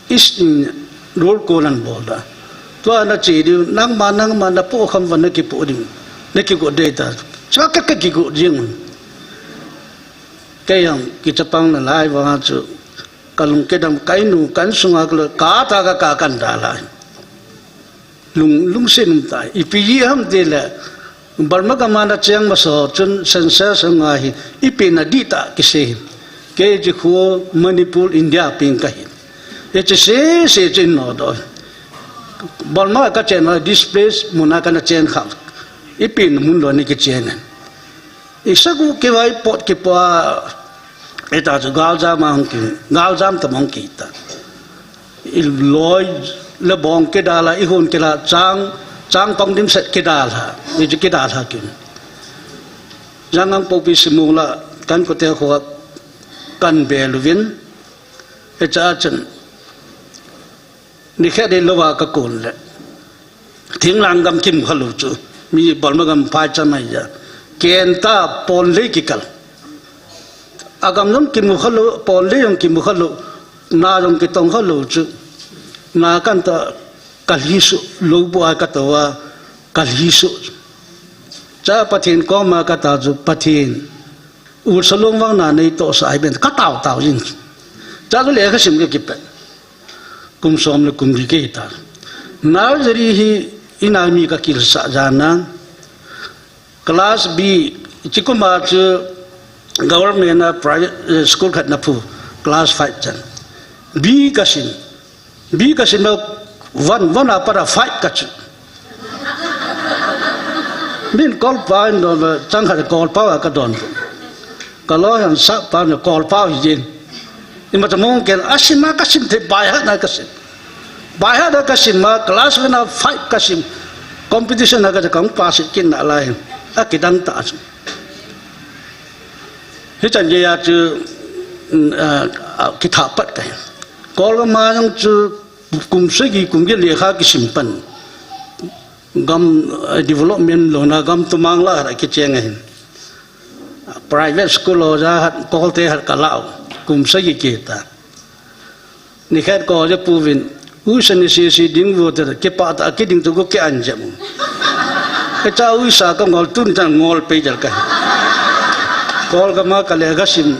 Is in roll call anabol uva. Tua nache diu, nangma, nangma napoh kham uva nakipoh ding. Nakigot ding ta. Chua ka, kakigot ding. Kei jong kichapang nalai vang chu. Kalung kidam kainu, ka insunga kalo, kata ka, ka kandalha. Lung, lungset um tai. Ipi jeh ham tile, Burma gam a nacheng masa ho chun census sunga hi, ipi nadih ta kisei hi. Kei chu khu Manipur, India pen kahi. Hiche sese chu ino doh. Burma kachen a displace muna kana chen kha. Ipi namun lou ni kichen. Isagu kivai pot kipoh a, ita chu galjam a hung ki, galjam tam hung kita. Iloi le bong kidalha, ihon kidalha, chang, chang kong dimset kidalha, ichu kidalha kin. Jangang popi simula, kan kote khoa, kan bel uvin, icha chun. Nikhat dei louva kakon le. Thinglhang gam kimu khalou chu. Mi Burma gam phai cham ahi ja. Kenta ponlei kikal. Agam jong kimu khalou, ponlei jong kimu khalou. Na jong kitong khalou chu. Na kanta kalhi suh, lou bu a katou a, kalhi suh. Cha Pathen koma kata chu Pathen. Ul salung vang na nei tohsa ahi ben, katao tao jing. Cha chu lekha sim kakipe. Kum som le kum li kei ta. Nursery hi ina mi ka kilsa jana. Class B, chikuma chu government a private, eh, school khat na phu, class five chan. B ka sim. B ka sim lo, one, one a para five ka chu. Min kol pa in don, chang khat kol pa ka don. Ka lo han sa pa na kol pa hi jin. Ima ta mong ken, a sim a ka sim thei, by heart na ka sim. By heart na ka sim a, class one a five ka sim. Competition na ka ja kang pass kin na lai. A kidang ta chu. Hi chan je ya chu, mm, a, a, kitha pat ka hi. Kol ka ma jong chu kum sagi kum ge lekha kisim pan. Gam, eh, development lo na gam tumang la ha kicheng ahin. Private school lo ja hat kol te hat ka lau. Kum sagi kita. Ni khat ko ja pu vin. Uisa ni si si ding vo te ke pa ta ke ding tu ko ke an jam. Ke cha uisa ka ngol tun ta ngol pe jal ka. Kol ka ma ka le ka sim.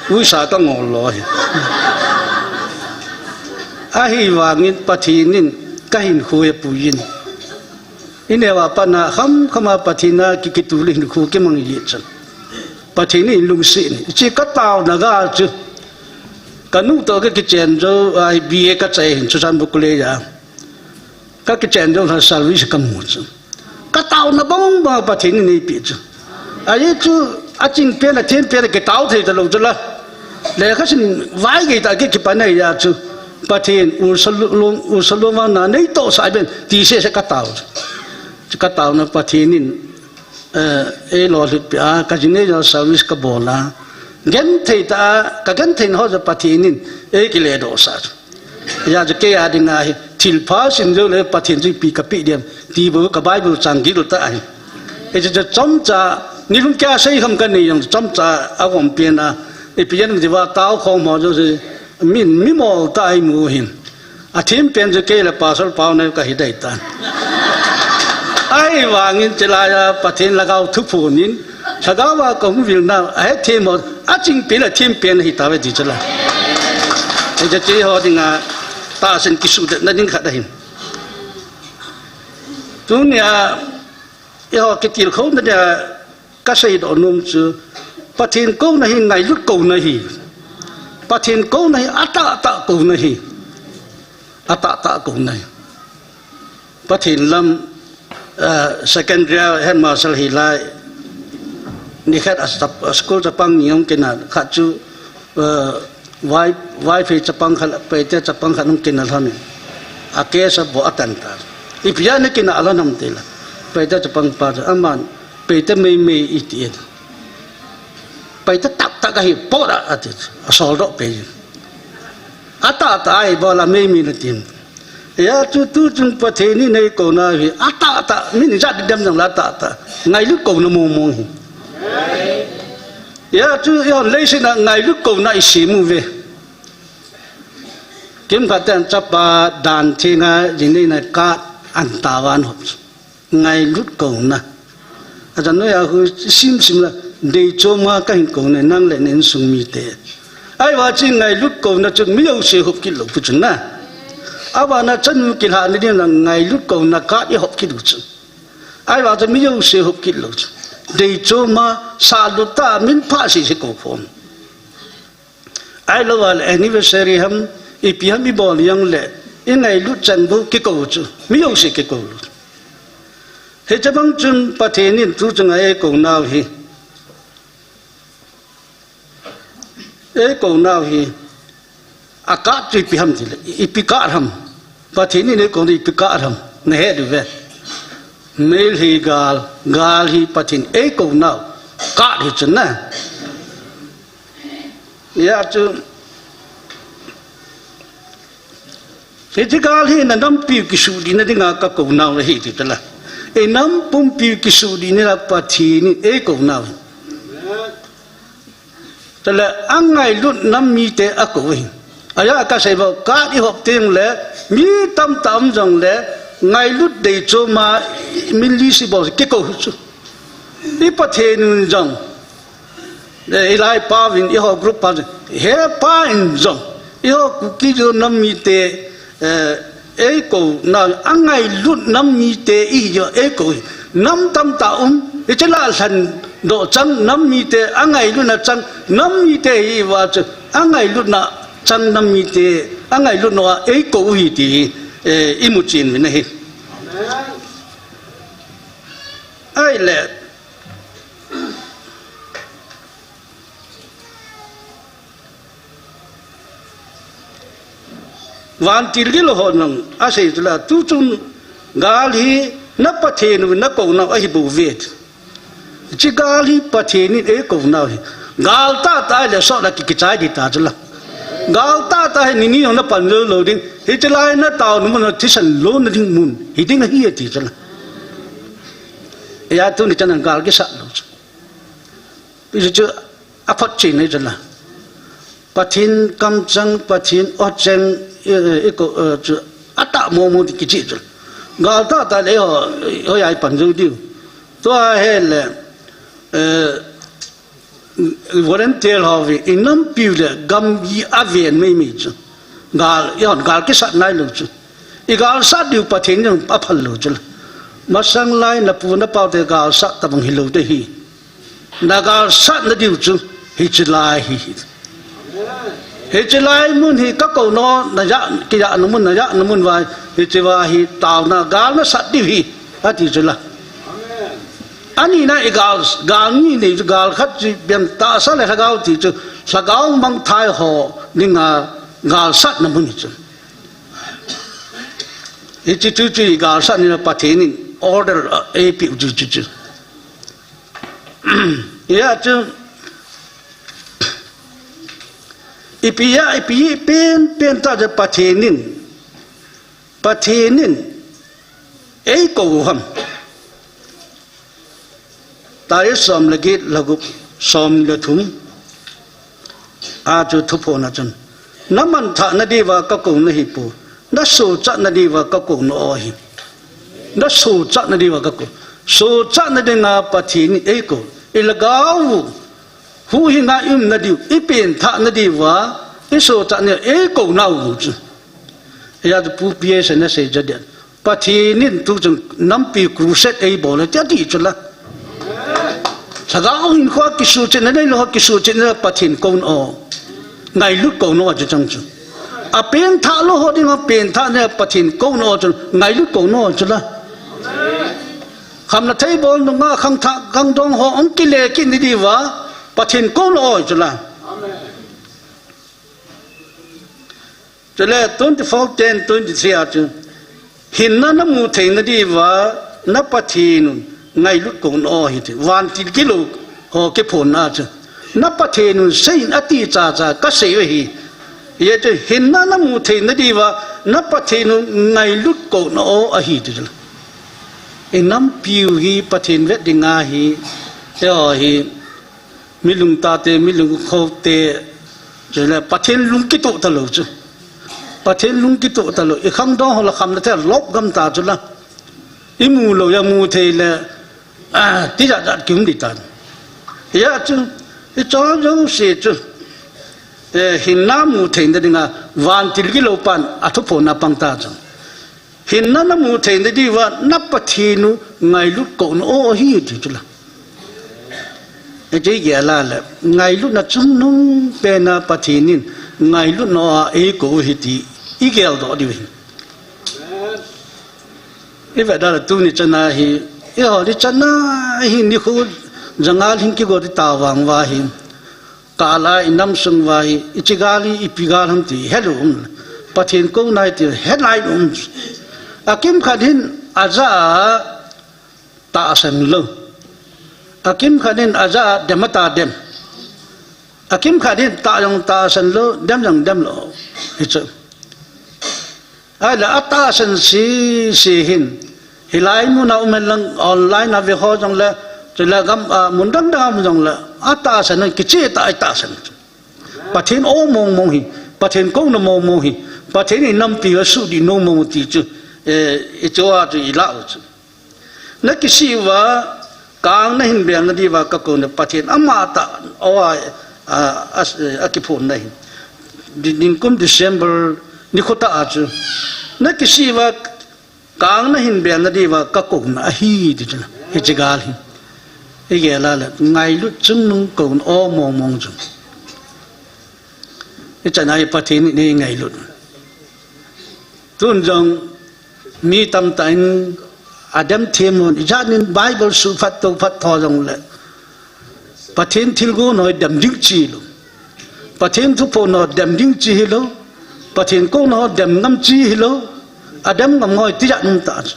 Uisa ka ngol lo hi. Ahi vangin Pathen in ka hinkho e pu yin. I neo a pat na kham kham a Pathen a ki, kitu le hinkho kimang ji chun. Pathen in lungset ni. Chi ka tauna ga chu. Ka nu to ka kichen jo, ai, B A ka chai hin Churachandpur College a. Ka kichen jo la service ka mu chu. Ka tauna bang bang Pathen in eipe chu. Ahi chu a ching pen a them pen a kitao thei ta lo chu la. Lekha sim vai gei ta ki, kipa nei ya chu. Pathen u sa lu, lu, u sa lu ma na nei to sa ben ti se se ka tao. Chu ka tauna Pathen in, eh, ei lo hlut pi a, ka jing ei jo service ka bol a. Gen thei ta, ka gen thei na ho jo Pathen in, ei ki le do sa chu. Ya chu ke a ding a hi, thil pha sim jo le Pathen chu pi ka pi diam, ti bu ka Bible chang gil ta ahi. Ei chu chomcha, ni lum kya sei kham ka nei jong chomcha a gom pen a, ei pi yan di va tao khom ho jo se, min mi mol ta ai mu hin. A thim pen chu kei le Pastor Pau nei ka hi dai ta. Ahi vangin chilai a Pathen lhagao thu phun in, lhagao a ka hung vil na, a he thim ho, a ching pen a thim pen hi ta ve ti chila. Ei cha chi ho ding a, ta sen ki su de na ding khat ahin. Tunia, i ho ki til khou na dia, ka sei do num chu, Pathen kouna hi ngailut kouna hi. Pathen kouna hi a tah tah kouna hi. A tah tah kouna hi. Pathen lam, eh, secondary headmaster hi lai. Ni khat a sap-, a school chapang ni hung kina khat chu, eh, vai, vai phei chapang khat, Paite chapang khat hung kina lhon. A ke sa bo a tan ta. I pia ni kina a la nam te la. Paite chapang pa chu aman Paite mei mei i ti e. Paite tak tak a hi po da a ti. A sol do pe. A tah tah ai bo la mei mei la tin. Ya chu tu chung Pathen in nei kouna hi. A tah tah min jat dem jang la tah tah. Ngailut kouna mong mong hi. Ya chu ya leiset a ngailut kouna i si mu ve. Kim khat ten chapa dan thinga jing nei na ka an ta van hop. Ngailut kouna. A chan noi a hu sim sim la, dei chom a ka hin kouna nang le nen sung mi te. Ai va chi ngailut kouna chu mi yo se hop kit lo pu chun na. A va na chan mu kil ha ni din la ngailut kouna ka i hop kit lo chu. Ai va chu mi yo se hop kit lo chu. Dei chom a sa lu ta min pha si si ko phom. Ai lo wal anniversary ham, ipi ham i bol yang le, i ngailut chan bu ki ko chu, mi yo se ki ko lu. He chabang chun Pathen in tu chunga e ko nau hi. E ko nau hi. A ka chu ipi ham ti le, ipi ka ham. Pathen in e ko ni ipi ka ham. Na he du ve. Mel hi gal, gal hi Pathen e ko nau. Ka hi chun na. Ya chu. Hichi kal hi na nampi kisudi na dinga ka ko nau hi ti tala. E nam pumpi kisudi na Pathen in e ko nau. Tala a ngailut nam mite a ko hi. Aya ka sei ba ka i hop teng le mi tam tam jong le ngailut dei choma min li si bo ki ko chu. I Pathen un jong. Eh, i lai pa vin, i ho group pa vin. He pa in jong. I ho Kuki-Zo nam mite, eh, Eikou na, angailut nam mite ihi jo, eikou hi. Nam tamtah um, hiche lah lhan doh chang nam mite, angailutna chang nam mite ihi uva chu, angailutna chang nam mite, angailutna a eikou u hi ti hi, eh, imu chen uvin ahi. Ahile, vantil gilou hon jong asei chu la, tuchun gal hi na Pathen u nakou nau ahi bouve. Hiche gal hi Pathen in eikou nau hi. Gal tahtah le sot la ki, kichai ding ta chu la. Gal tahtah hi ni ni jong na pan jou lou ding. Hiche lai na taona mun, na thisan lona ding mun hi ding ahi ati chu la. Hijeh a tuni chan a gal kisat lou chu. Hichu aphotchen ahi chu la. Pathen kamcheng, Pathen ocheng, i, i, eikou, eh, chu atah mong mong ti kichai chu. Gal tahtah le ho, hoiya i pan jou diu. Tua ahile, eh, volunteer ho ve, i nampiu le gamgi aven mei mei chu. Gal, i hon gal kisat nailou chu. I galsat diu Pathen jong aphal lou chu la. Masang lai napu napau te galsat tabang hilou te hi. Na galsat na diu chu hiche lai hi. Hiche lai mun hi kakou nau, na ja, kija na mun, na ja na mun uva, hiche uva hi taona gal nasat diu hi, ati chu la. Ani na i gal, gal ni nei chu gal khat chu bem tahsa le lhagao ti chu, lhagao mangthai ho dinga galsat na mun hi chu. Hiche chu chu i galsat ni na Pathen in order, eh, eipeh u chu chu chu. Hijeh a chu, ipi a, ipi pen, pen tah chu Pathen in, Pathen in eikou u ham. Tarik som le get, lha gup, som le thum. A chu thuphon a chun, na manthah na diuva kakou nahi poi, na sochat na diuva kakou nau ahi. Na sochat na diuva kakou. Sochat na dinga Pathen in eikou. I lhagao u huhhing a i um na diu, i penthah na diuva, i sochat na diuva eikou nau chu. Hijeh a chu Pu P S in asei chu ding. Pathen in tuchun nampi crusade eibol e, tia ti chu la. Lhagao hinkhoa kisochetna neilou ho kisochetna Pathen kouna o. Ngailut kouna o chu chang chu. Apenthah lou ho dinga penthahna Pathen kouna o chu ngailut kouna o chu la. Khamna thei bol nunga khangthah khangdong ho hung kile kit na diuva Pathen kouna o chu la. Chule twenty-four ten twenty-three a chu, hinna namu theina diuva na Pathen un ngailut kouna o ahi ti. Vantil gilou ho kiphonna chu, na Pathen un seiyin ati cha cha kasei u ahi. Hijeh chun hinna namu theina diuva na Pathen un ngailut kouna o ahi ti chu la. I nampiu hi Pathen vet dinga hi, eiho hi, mi lungtah te, mi lungkhou te, chule Pathen lung kitoh talou chu. Pathen lung kitoh talou. I khangdong ho la khamna thei lop gam ta chu la. I mu lou, i mu thei le, ah, tijat jat kium ding tan. Hijeh a chu, hiche jouse chu, eh, hinna mu theina dinga, vantil gilou pan, athuphon a pang ta chu. Hinna namu theina diuva, na Pathen u ngailut kouna o ahi ti chu la. Hiche i gel a le, ngailutna chungnung pen a Pathen in ngailutna a eikou u ahi ti i geldoh diu ahi. I vet a le tuni chan a hi, eiho ni chan a hi nikho janga lhing kigo ti ta vang uva hi. Kal a i nam sung uva hi, hiche gal hi ipi gal ham ti helou um. Pathen kouna ahi ti helai um. Akimkhat hin aja a tahsan lou. Akimkhat hin aja a dem a ta dem. Akimkhat hin tah jong tahsan lou, dem jong dem lou. Hichu. Ahile atahsan sese hin, hilai mun a um hen lang online a ve ho jong le, chule gam, ah, mun dang dang a um jong le, atahsan kiche tah a itahsan. Pathen o mong mong hi, Pathen kouna mong mong hi, Pathen in nampi a suhdih nom mong ti chu, eh, hiche a chu i lah u chu. Na kisih uva, kang na hin beng na diuva kakou na Pathen amatah o a, a, a, akiphon na hin. Di-, nikum December nikho tah a chu. Na kisih uva, kang na hin bel na diuva ka kouna ahi ti chu. Hiche gal hi. I gel a le, ngailut chungnung kouna aw mong mong chu. I chan a hi Pathen in ei ngailut. Tun jong mi tamtah in adem them un, ijat in Bible suh phat to phat tho jong le. Pathen thilgon ho dem ding chi lou. Pathen thuphon ho dem ding chi hilou. Pathen kouna ho dem ngam chi hilou. Adem ngam ngoi ti jat um ta chu.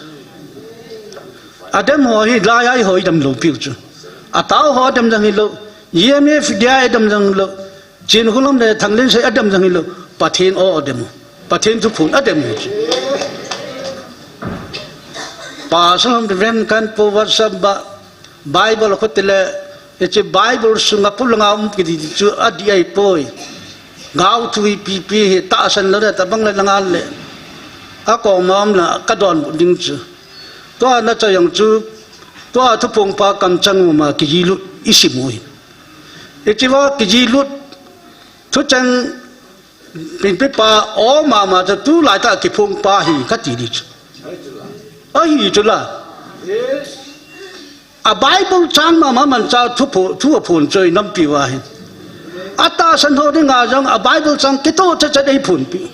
Adem ho hi lai ai ho i dem lou piu chu. Atao ho dem jang hilou. E M F D I dem jang lou. Chin hulam le thang len sei adem jang hilou. Pathen o adem u. Pathen thuphon adem u chu. Pastor Reverend Kanpo WhatsApp ba Bible khut le, hiche Bible sunga pulanga um kiti chu adih ahipoi. Gao thu ipi ipi hi tahsan lou le, tabang le langa le. Akoma um la, ka donbut ding chu. Tua na cha jong chu, tua thuphon pa kamchang u ma kiji lut i sim u hi. Hiche va kiji lut, thucheng Pinpi pa o mama chu tulai tah kiphong pa hi kati di chu. Ahi chu la. A Bible chang mama man cha thu pho, thu aphon chu i nampi uva hi. Atahsan ho dinga jong a Bible chang kitoh chet chet ei phonpi.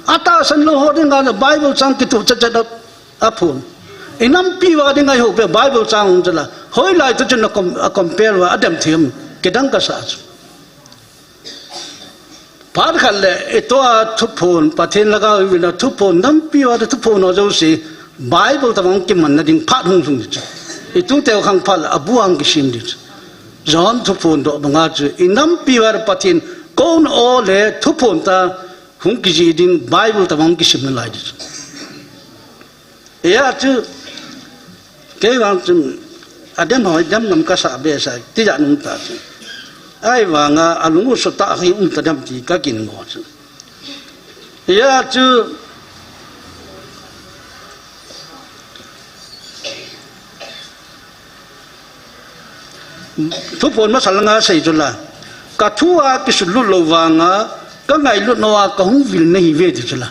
Atahsan lou ho dinga jong Bible chang kitoh chet chet a, aphon. I nampi uva dinga i houpi a Bible chang chu la. Hoilai thu chun a com-, a compare uva adem them kidang kasa chu. Phat khat le, i tua thuphon, Pathen lhagao i vil a thuphon, nampi uva thuphon ho jouse, Bible tabang kimanna ding phat hung lhung di chu. I tute u khang phat le, abu ang kisem di chu. John thuphon doh banga chu, i nampi uva Pathen kouna o le thuphon ta hung kijih ding Bible tabang kisim nalai di chu. Hijeh chun, kei vang chun, adem ho, dem ngam kasa behseh, tijat um ta chu. Ahivanga, alung u sutah hi um tadem ti kaginmo chu. Hijeh chun, Thuphon masa langa sei chu la. Ka thu a kisullut lou vanga, ka ngailut nau a kahung vil nahiuve ti chu la.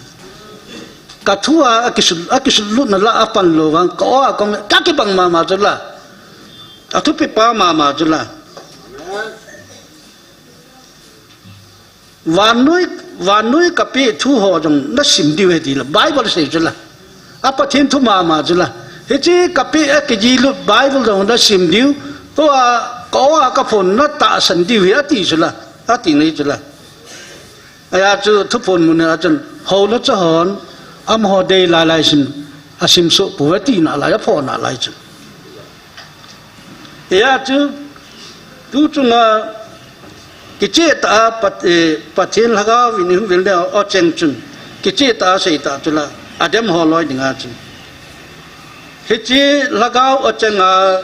Ka thu a, akisul-, akisullutna la apan lou vang, ka o a kong, ka kibang mama chu la. Athupi pa mama chu la. Vannoi, vannoi kapeh thu ho jong nasim diu ahi ti la, Bible sei chu la. A Pathen thu mama chu la. Hiche kapeh a kijilut Bible jong nasim diu. Tua ka o a kaphon natahsan diu ahi ati chu la. Ati nai chu la. Hijeh chun thuphon mun a chun hou le cha hon, amaho dei lai lai sim, asim soh pouve tina lai, aphona lai chu. Hijeh chun, tu chunga kicheh tah a Pat-, eh, Pathen lhagao vin i hung vil nau a cheng chun, kicheh tah a sei tah chu la, adem ho loi dinga chun. Hiche lhagao a cheng a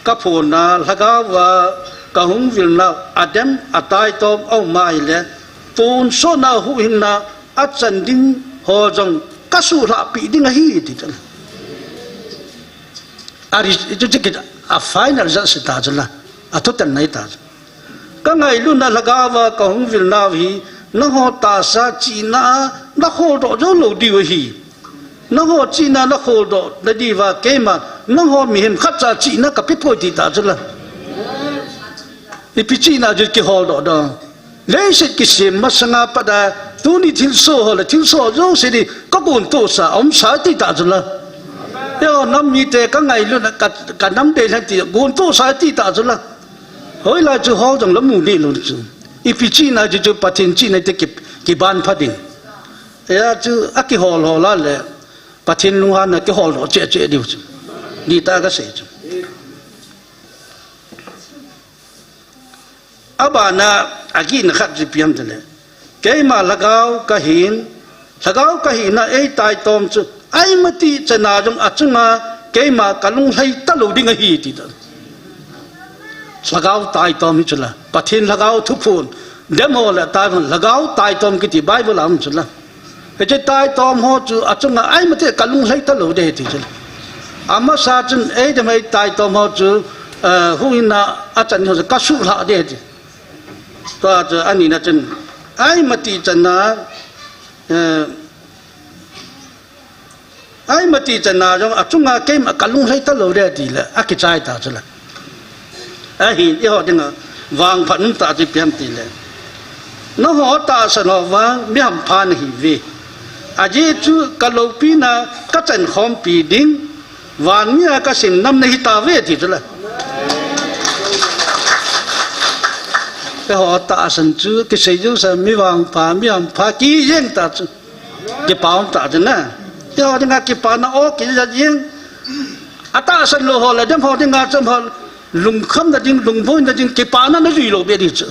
kaphon a, lhagao a kahung vil nau, adem ataitom a um a ahile, tonsot na huhhingna achan ding ho jong kasuhlhah peh ding ahi ti chu la. A ri-, chu chu kit a final judge ta chu la. A thutan nai ta chu. Ka ngailutna lhagao a kahung vil nau hi, nangho tahsa chihna a nakhol doh jou lou diu ahi. Nangho chihna nakhol doh na diuva keima, nangho mihem khatcha chihna kape poi ti ta chu la. Ipi chihna chu kihol doh doh. Leiset kisem masanga pat a, tuni thilsoh ho le thilsoh jouse hi kagontohsa, aumsa ti ta chu la. Yo, nam mite ka ngailutna, ka, ka nam dei lheh ti, gontohsa ti ta chu la. Hoilai chu hol jong la mu deh lou chu. Ipi chihna chu chu Pathen chihna te ki, kiban pha ding. Hijeh chun akihol hol a le, Pathen lunghanna kihol doh cheh cheh diu chu. Di ta ka sei chu. Abana, agihna khat chu ipi ham tile. Keima lhagao kahin, lhagao kahina eitaitom chu, aimati chana jong achunga keima kalung lhai talou ding ahi ti ta. Lhagao taitom hi chu la, Pathen lhagao thuphon, dem ho le taitom, lhagao taitom kiti Bible a um chu la. Hiche taitom ho chu achunga aimati kalung lhai talou ding ti chu la. Amasa chun eidem eitaitom ho chu, eh, huhhingna achan ho chu kasuhlhah ding ti. Tua chu anina chun aimati chana, eh, Ai mati chana jong achunga keima kalung lhai talou de tile, akichai ta chule. Ahin, eiho dinga vangphat um tah chu ipi ham tile, nangho tahsan ho vang mi hampha nahiuve. Ajeh chu kaloupina kachankhompi ding, vanmi a kasim nam nahitauve ti chule. Eiho tahsan chu kisei jouse mi vangpha, mi hampha kijeng ta chu. Kipa um tah chu na. Eiho dinga kipana o kija jing. Atahsan lou ho le dem ho dinga chom ho lungkhamna ding, lungboina ding, kipana najui lou be di chu.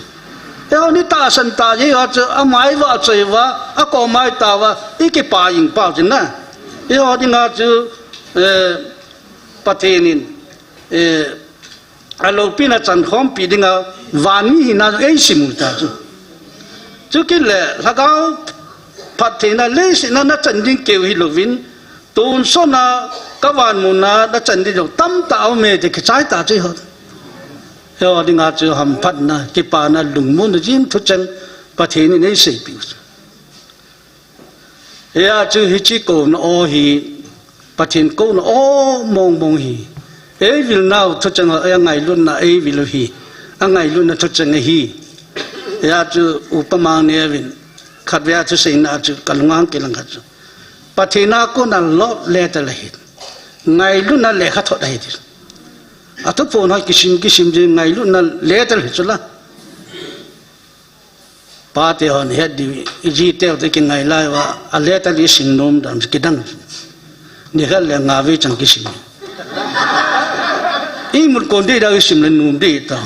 Eiho ni tahsan tah jeh ho chu amai va choi va, akomai ta va, ikipa jing pau chu na. Eiho dinga chu, eh, Pathen in, eh, aloupina chankhompi dinga vanmi hina jong eisim u ta chu. Chukit le lhagao phattheina leiset a nachan ding keu hilouvin, tonsot a kavanmun a nachan ding jong tamtah aume ti kichai ta chu eiho. Eiho dinga chu hamphatna, kipana, lungmonna jing thucheng Pathen in eiseipeh u chu. Hia chu hiche kouna o hi, Pathen kouna o mong mong hi. Eivil nau thucheng a, eingailutna eivil u hi. Angailutna thucheng ahi. Hia chu upama neiyuvin, khatvei a thuseina chu kalunga kilang khat chu, Pathen a kona love letter ahi. Ngailutna lekhathot ahi ti. Athuphon ho kisim kisim jing ngailutna letter ahi chu la. Pate hon het diu, iji teu te kingai lai uva, a letter isim nom dan kidang. Nikhat le nga vei chan kisim. Imut kon ding dau isim le nom ding ta.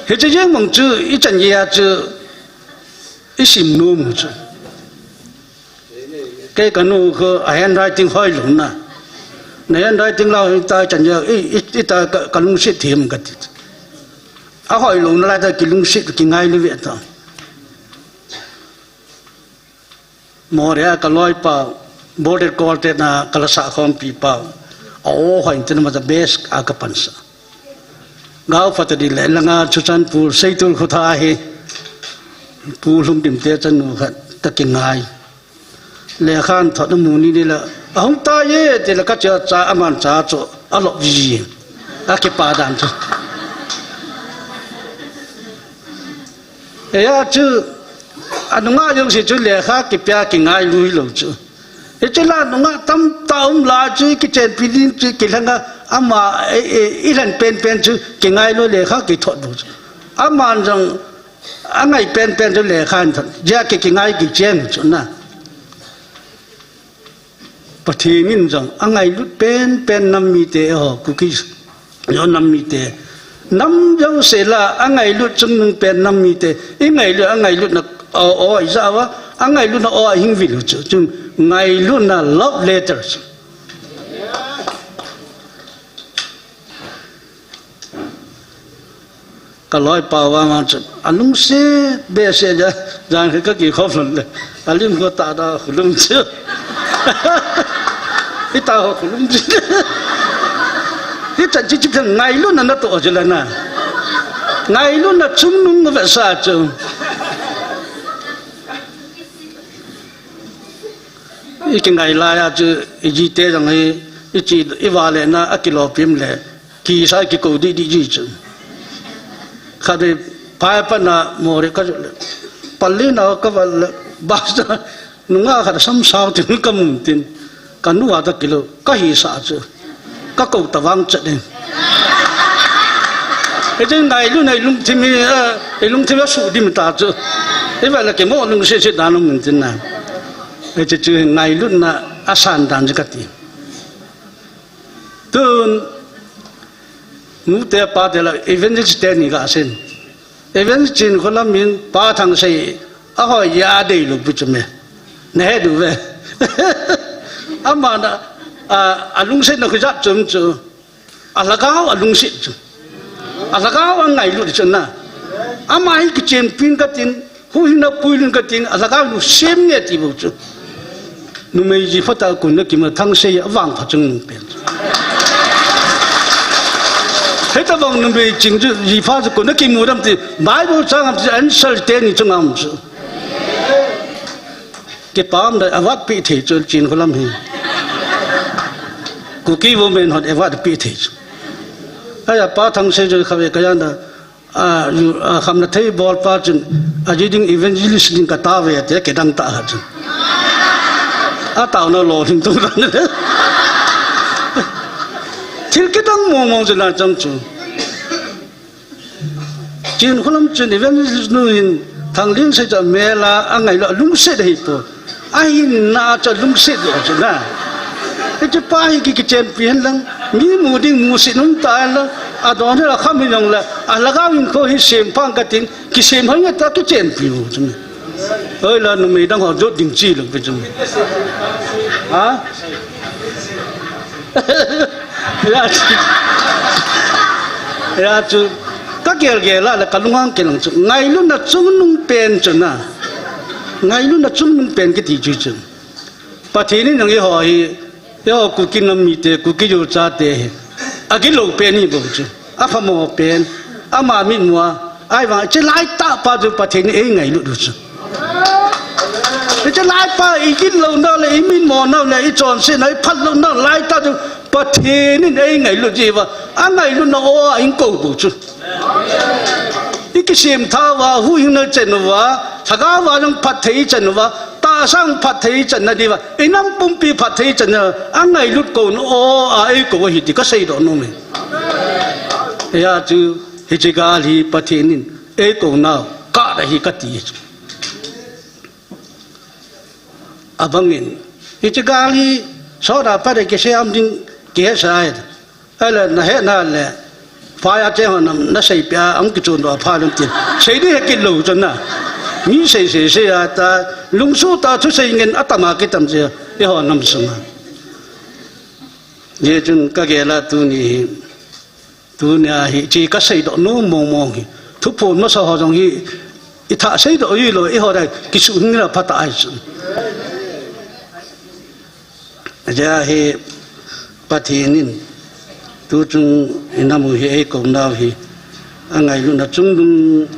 Hiche jeng mong chu ichan jeh a chu isim nom u chu. Kei kanu khu a handwriting hoilou na. Na handwriting la hoi ta chan jeh a, i, i, ita ka, kalungset them kati. Ahoilou nalai ta kilungset kingailu ve ta. Moreh a kaloipa, border call te na kalasah khompi pa. A o hoi tin ma the best a kapansa. Gao phatah ding le langa Churachandpur Seitul khutha hi. Pu Lhumdim te chanu khat ta kingai. Lekha athot amu ni ni la, ahung tai e, ti la kache cha, aman cha chu alop ji. Akipa dan chu. Eia chu, anunga jouse chu lekha kipia kingailu hilou chu. Hiche la nunga tamtah um lai chu, kichenpi ding chu, kilhanga ama, e, e, ilhen penpen chu, kingailu lekha kithot lou chu. Aman jong, angai penpen chu lekha athot. Jeh a ki, kingai kichen chu na. Pathen in jong angailut penpen nam mite ho, Kuki ho nam mite. Nam jouse la angailut chungnung pen nam mite. Ingailut, angailutna o, o, ijat uva, angailutna o ahing vil u chu. Chun ngailutna love letter chu. Kaloipa vang a chu, alungset behseh jeh a, jan hi kakikhop lhon le, alim khu tah da khulum chu. Hita ho khulum chu. Hichan chi chi phen ngailutna natoh chu la na. Ngailutna chungnung vetsah chu. Ikingai lai a chu, iji te jong hi, ichi, ivale na, akilopim le, kisa kikou didi ji chu. Khatvei, phai pana, Moreh kajo le, pali na kava le, bus ta, nunga khat sam sao tin kamun tin, kanu a ta kilou, kahisah chu. Kakou ta vang chet in. Hiche ngailutna ilungthim hi, eh, ilungthim a sudim ta chu. Iva la kimo lungset set dan um tin na. Hiche chu ngailutna asan dan chu kati. Tun, nu te pa te la evangelist te ni kasin. Evangelist Chinkholam in Pa Thangsei ahoi a deilou pu chu me. Nahet u ve. Aman a, a, alungsetna khu jat chom chu. Alhagao alungset chu. Alhagao angailut chu na. Ama hi kichenpin katin, huhhingna puilun katin, alhagao lungset nge ti bou chu. Numei jipha tah a kon akimu, Thangsei avangpha chungnung pen chu. Hitobang numei ching chu jipha chu kon akimu dam ti, Bible chang ham ti answer teni chunga um chu. Kipah um da, award pe thei chu Chinkholam hi. Kuki women hon award pe thei chu. Ahi a Pa Thangsei chu khatvei kajan da, a, yu, a, khamna thei bol pa chun, a ji ding evangelist ding ka tao ve ati, kidang tah a chun. A taona lolhing tung ran. Thil kidang mong mong chu na chang chu. Chinkholam chun evangelist nu hin Thanglinsei chu amel a, angailu a lungset ahi poi. Ahinna chu lungset lou chu na. Hiche pa hi ki, kichenpi hen lang, mi mu ding musit um ta hen lang, adon hi la kham hi jong le, alhagao hinkho hi sem phang katin, kisem hoi nge ta kichenpi u chu. Oi la numei dang ho jot ding chi lou pe chu. Ha? Hijeh chu, hijeh chu, ka gel gel a le ka lunghang kei lang chu, ngailutna chungnung pen chu na. Ngailutna chungnung pen kiti chu chu. Pathen in jong eiho hi, eiho Kuki nam mite, Kuki yochate hi, agilou pen hi bou chu. Aphamo pen, ama mitmu a, ahivang, hiche laitah pa chu Pathen in eingailut u chu. Hiche lai pa igilou nau le, imitmo nau le, ichonset nau, iphatlou nau laitah chu Pathen in eingailut jiuva, angailutna o a eikou bou chu. Ikisem tha uva, huhhingna chen uva, lhagao a jong phatthei chen uva, tahsa jong phatthei channa diuva, inam pumpi phatthei channa, angailut kouna o a eikou ahi ti kaseidoh nom e. Hijeh chu, hiche gal hi Pathen in eikounau kah ahi kati chu. Abangin, hiche gal hi, sot a pat a kisei am ding, kihetsah ahi. Ahile, nahetna le, phai a cheng ho nam, naseipeh a, ahung kichondoh a pha lhon tin. Sei ding hekit lou chu na. Mi sei sei sei a ta, lungsuh tah a thusei ngen atam a kitam chu, eiho nam sunga. Hijeh chun kagel a tuni hi. Tunia hi, hiche kaseidoh nom mong mong hi. Thuphon masa ho jong hi, ithah seidoh hilou, eiho ding kisuhhing le phatah ahi chu. Hijeh a hi, Pathen in, tuchung inam u hi eikounau hi, angailutna chungnung,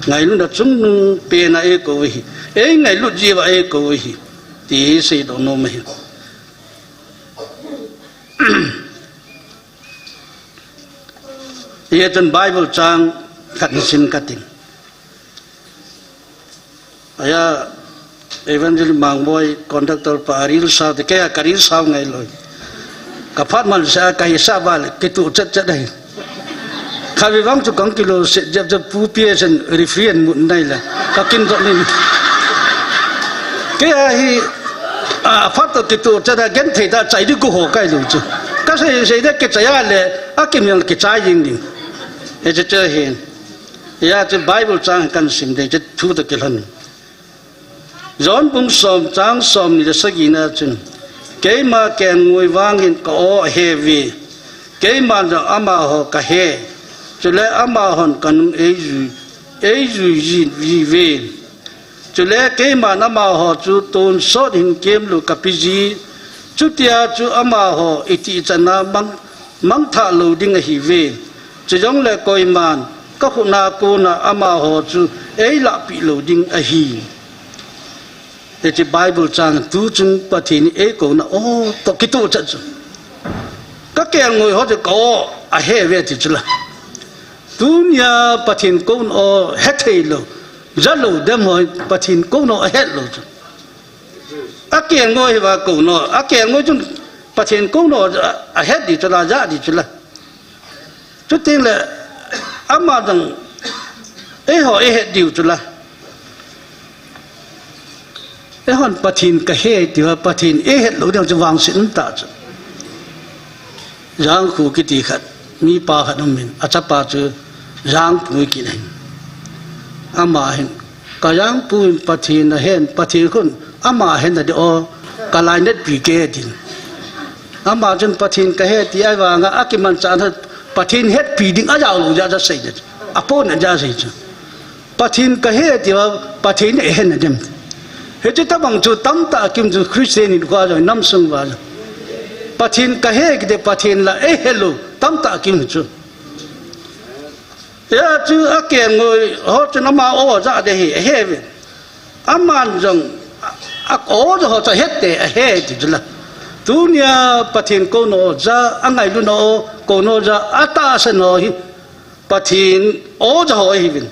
ngailutna chungnung pen a eikou u hi, eingailut jiuva eikou u hi, ti seidoh nom ahi. Hijeh chun Bible chang khat hin sim kating. Ahi a, Evangelist Mangboi, conductor pa, aril sao te, kei a karil sao ngailou. Kaphat man sa, kahisah val, kituh chet chet ahi. Khatvei vang chu kahung kilou set jep jep pu P S in referee in mut nai le. Kakin doh nin. Kei a hi, a, phat toh kituh chet a genthei tah a chai ding kaho kailou chu. Kasei sei de kichai a le, akim jong kichai jing ding. Hiche chu hin. Hijeh chu Bible chang kahin sim ding chu thu toh kilhon. John bung som chang somni le sagina chun, keima kelngoi vangin ka aw ahe uve. Keiman jong amaho kahe. Chule amahon kanung eijui, eijui ji, jiuve. Chule keiman amaho chu tonsot hinkemlou kapeji. Chutia chu amaho itih chan a mang, mangthah lou ding ahiuve. Chujongle koiman kakhut a kona amaho chu eilahpeh lou ding ahi. Hiche Bible chang tuchung Pathen in eikouna o toh kitoh chet chu. Kakelngoi ho chu ka aw ahe uve ti chu la. Tunia Pathen kouna o hethei lou, jalou dem ho Pathen kouna o ahet lou chu. Akelngoi hiva kouna o, akelngoi chun Pathen kouna o ahet di chu la, ajah di chu la. Chutengle, ama jong, eiho eihet diu chu la. Eihon Pathen kahe tiuva, Pathen eihet lou ding chu vangset umtah chu. Jangkhu kiti khat, mipa khat aumin, achapa chu Jangpu kiti ahin. Ama hin, ka Jangpu in Pathen ahen, Pathen khun, ama ahen nadi o, kalainatpi kei tin. Ama chun Pathen kahe ti ahivanga, akimanchah na Pathen hetpi ding ajao lou jeh a asei chu. Apona jeh a asei chu. Pathen kahe tiuva, Pathen in eihen nadem. Hiche tobang chu tamtah kim chu Christian hinkhoa jong, namsung uva jong. Pathen kahe kiti Pathen la eihelou, tamtah kim chu. Hijeh chun akelngoi ho chun ama aw ajah ding ahi, ahe uve. Aman jong, A, o ja ho cha het te a he ti chu la. Tunia Pathen kouna o ja, a ngailutna o, kouna o ja, a tahsan o hi Pathen o ja ho ahi uvin.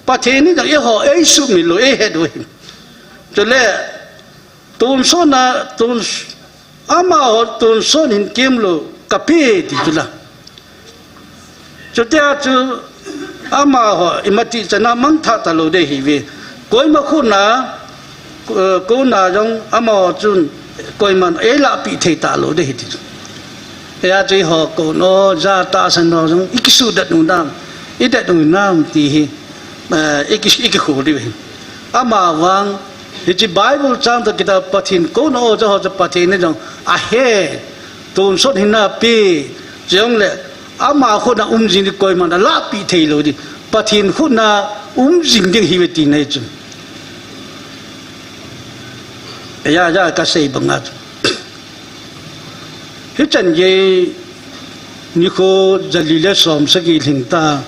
Pathen in eiho ei sumil lou, ei het u ahi. Chule, tonsot na, ton, amaho tonsot hin kemlou ka pe ti chu la. Chutia chu amaho i mati chana mangthah talou ding ahi uve. Koima khut na, eh, kouna jong amaho chun koiman ei lahpeh thei talou ding ahi ti chu. Hia chu eiho kouna o ja tahsan o jong i kisuhdet u nam, i det u nam ti hi, eh, i ki, i kikhol diu ahi. Amavang, hiche Bible chang toh kitah Pathen kouna o ja ho chu Pathen in jong a he, tonsot hin a pe, chule ama khut na um jing ding, koiman a lahpeh thei lou ding, Pathen khut na um jing ding ahi uve tina ahi chu. Eia, eia, ka sei banga chu. Hichan gei nikho jali le som sagi lhing ta,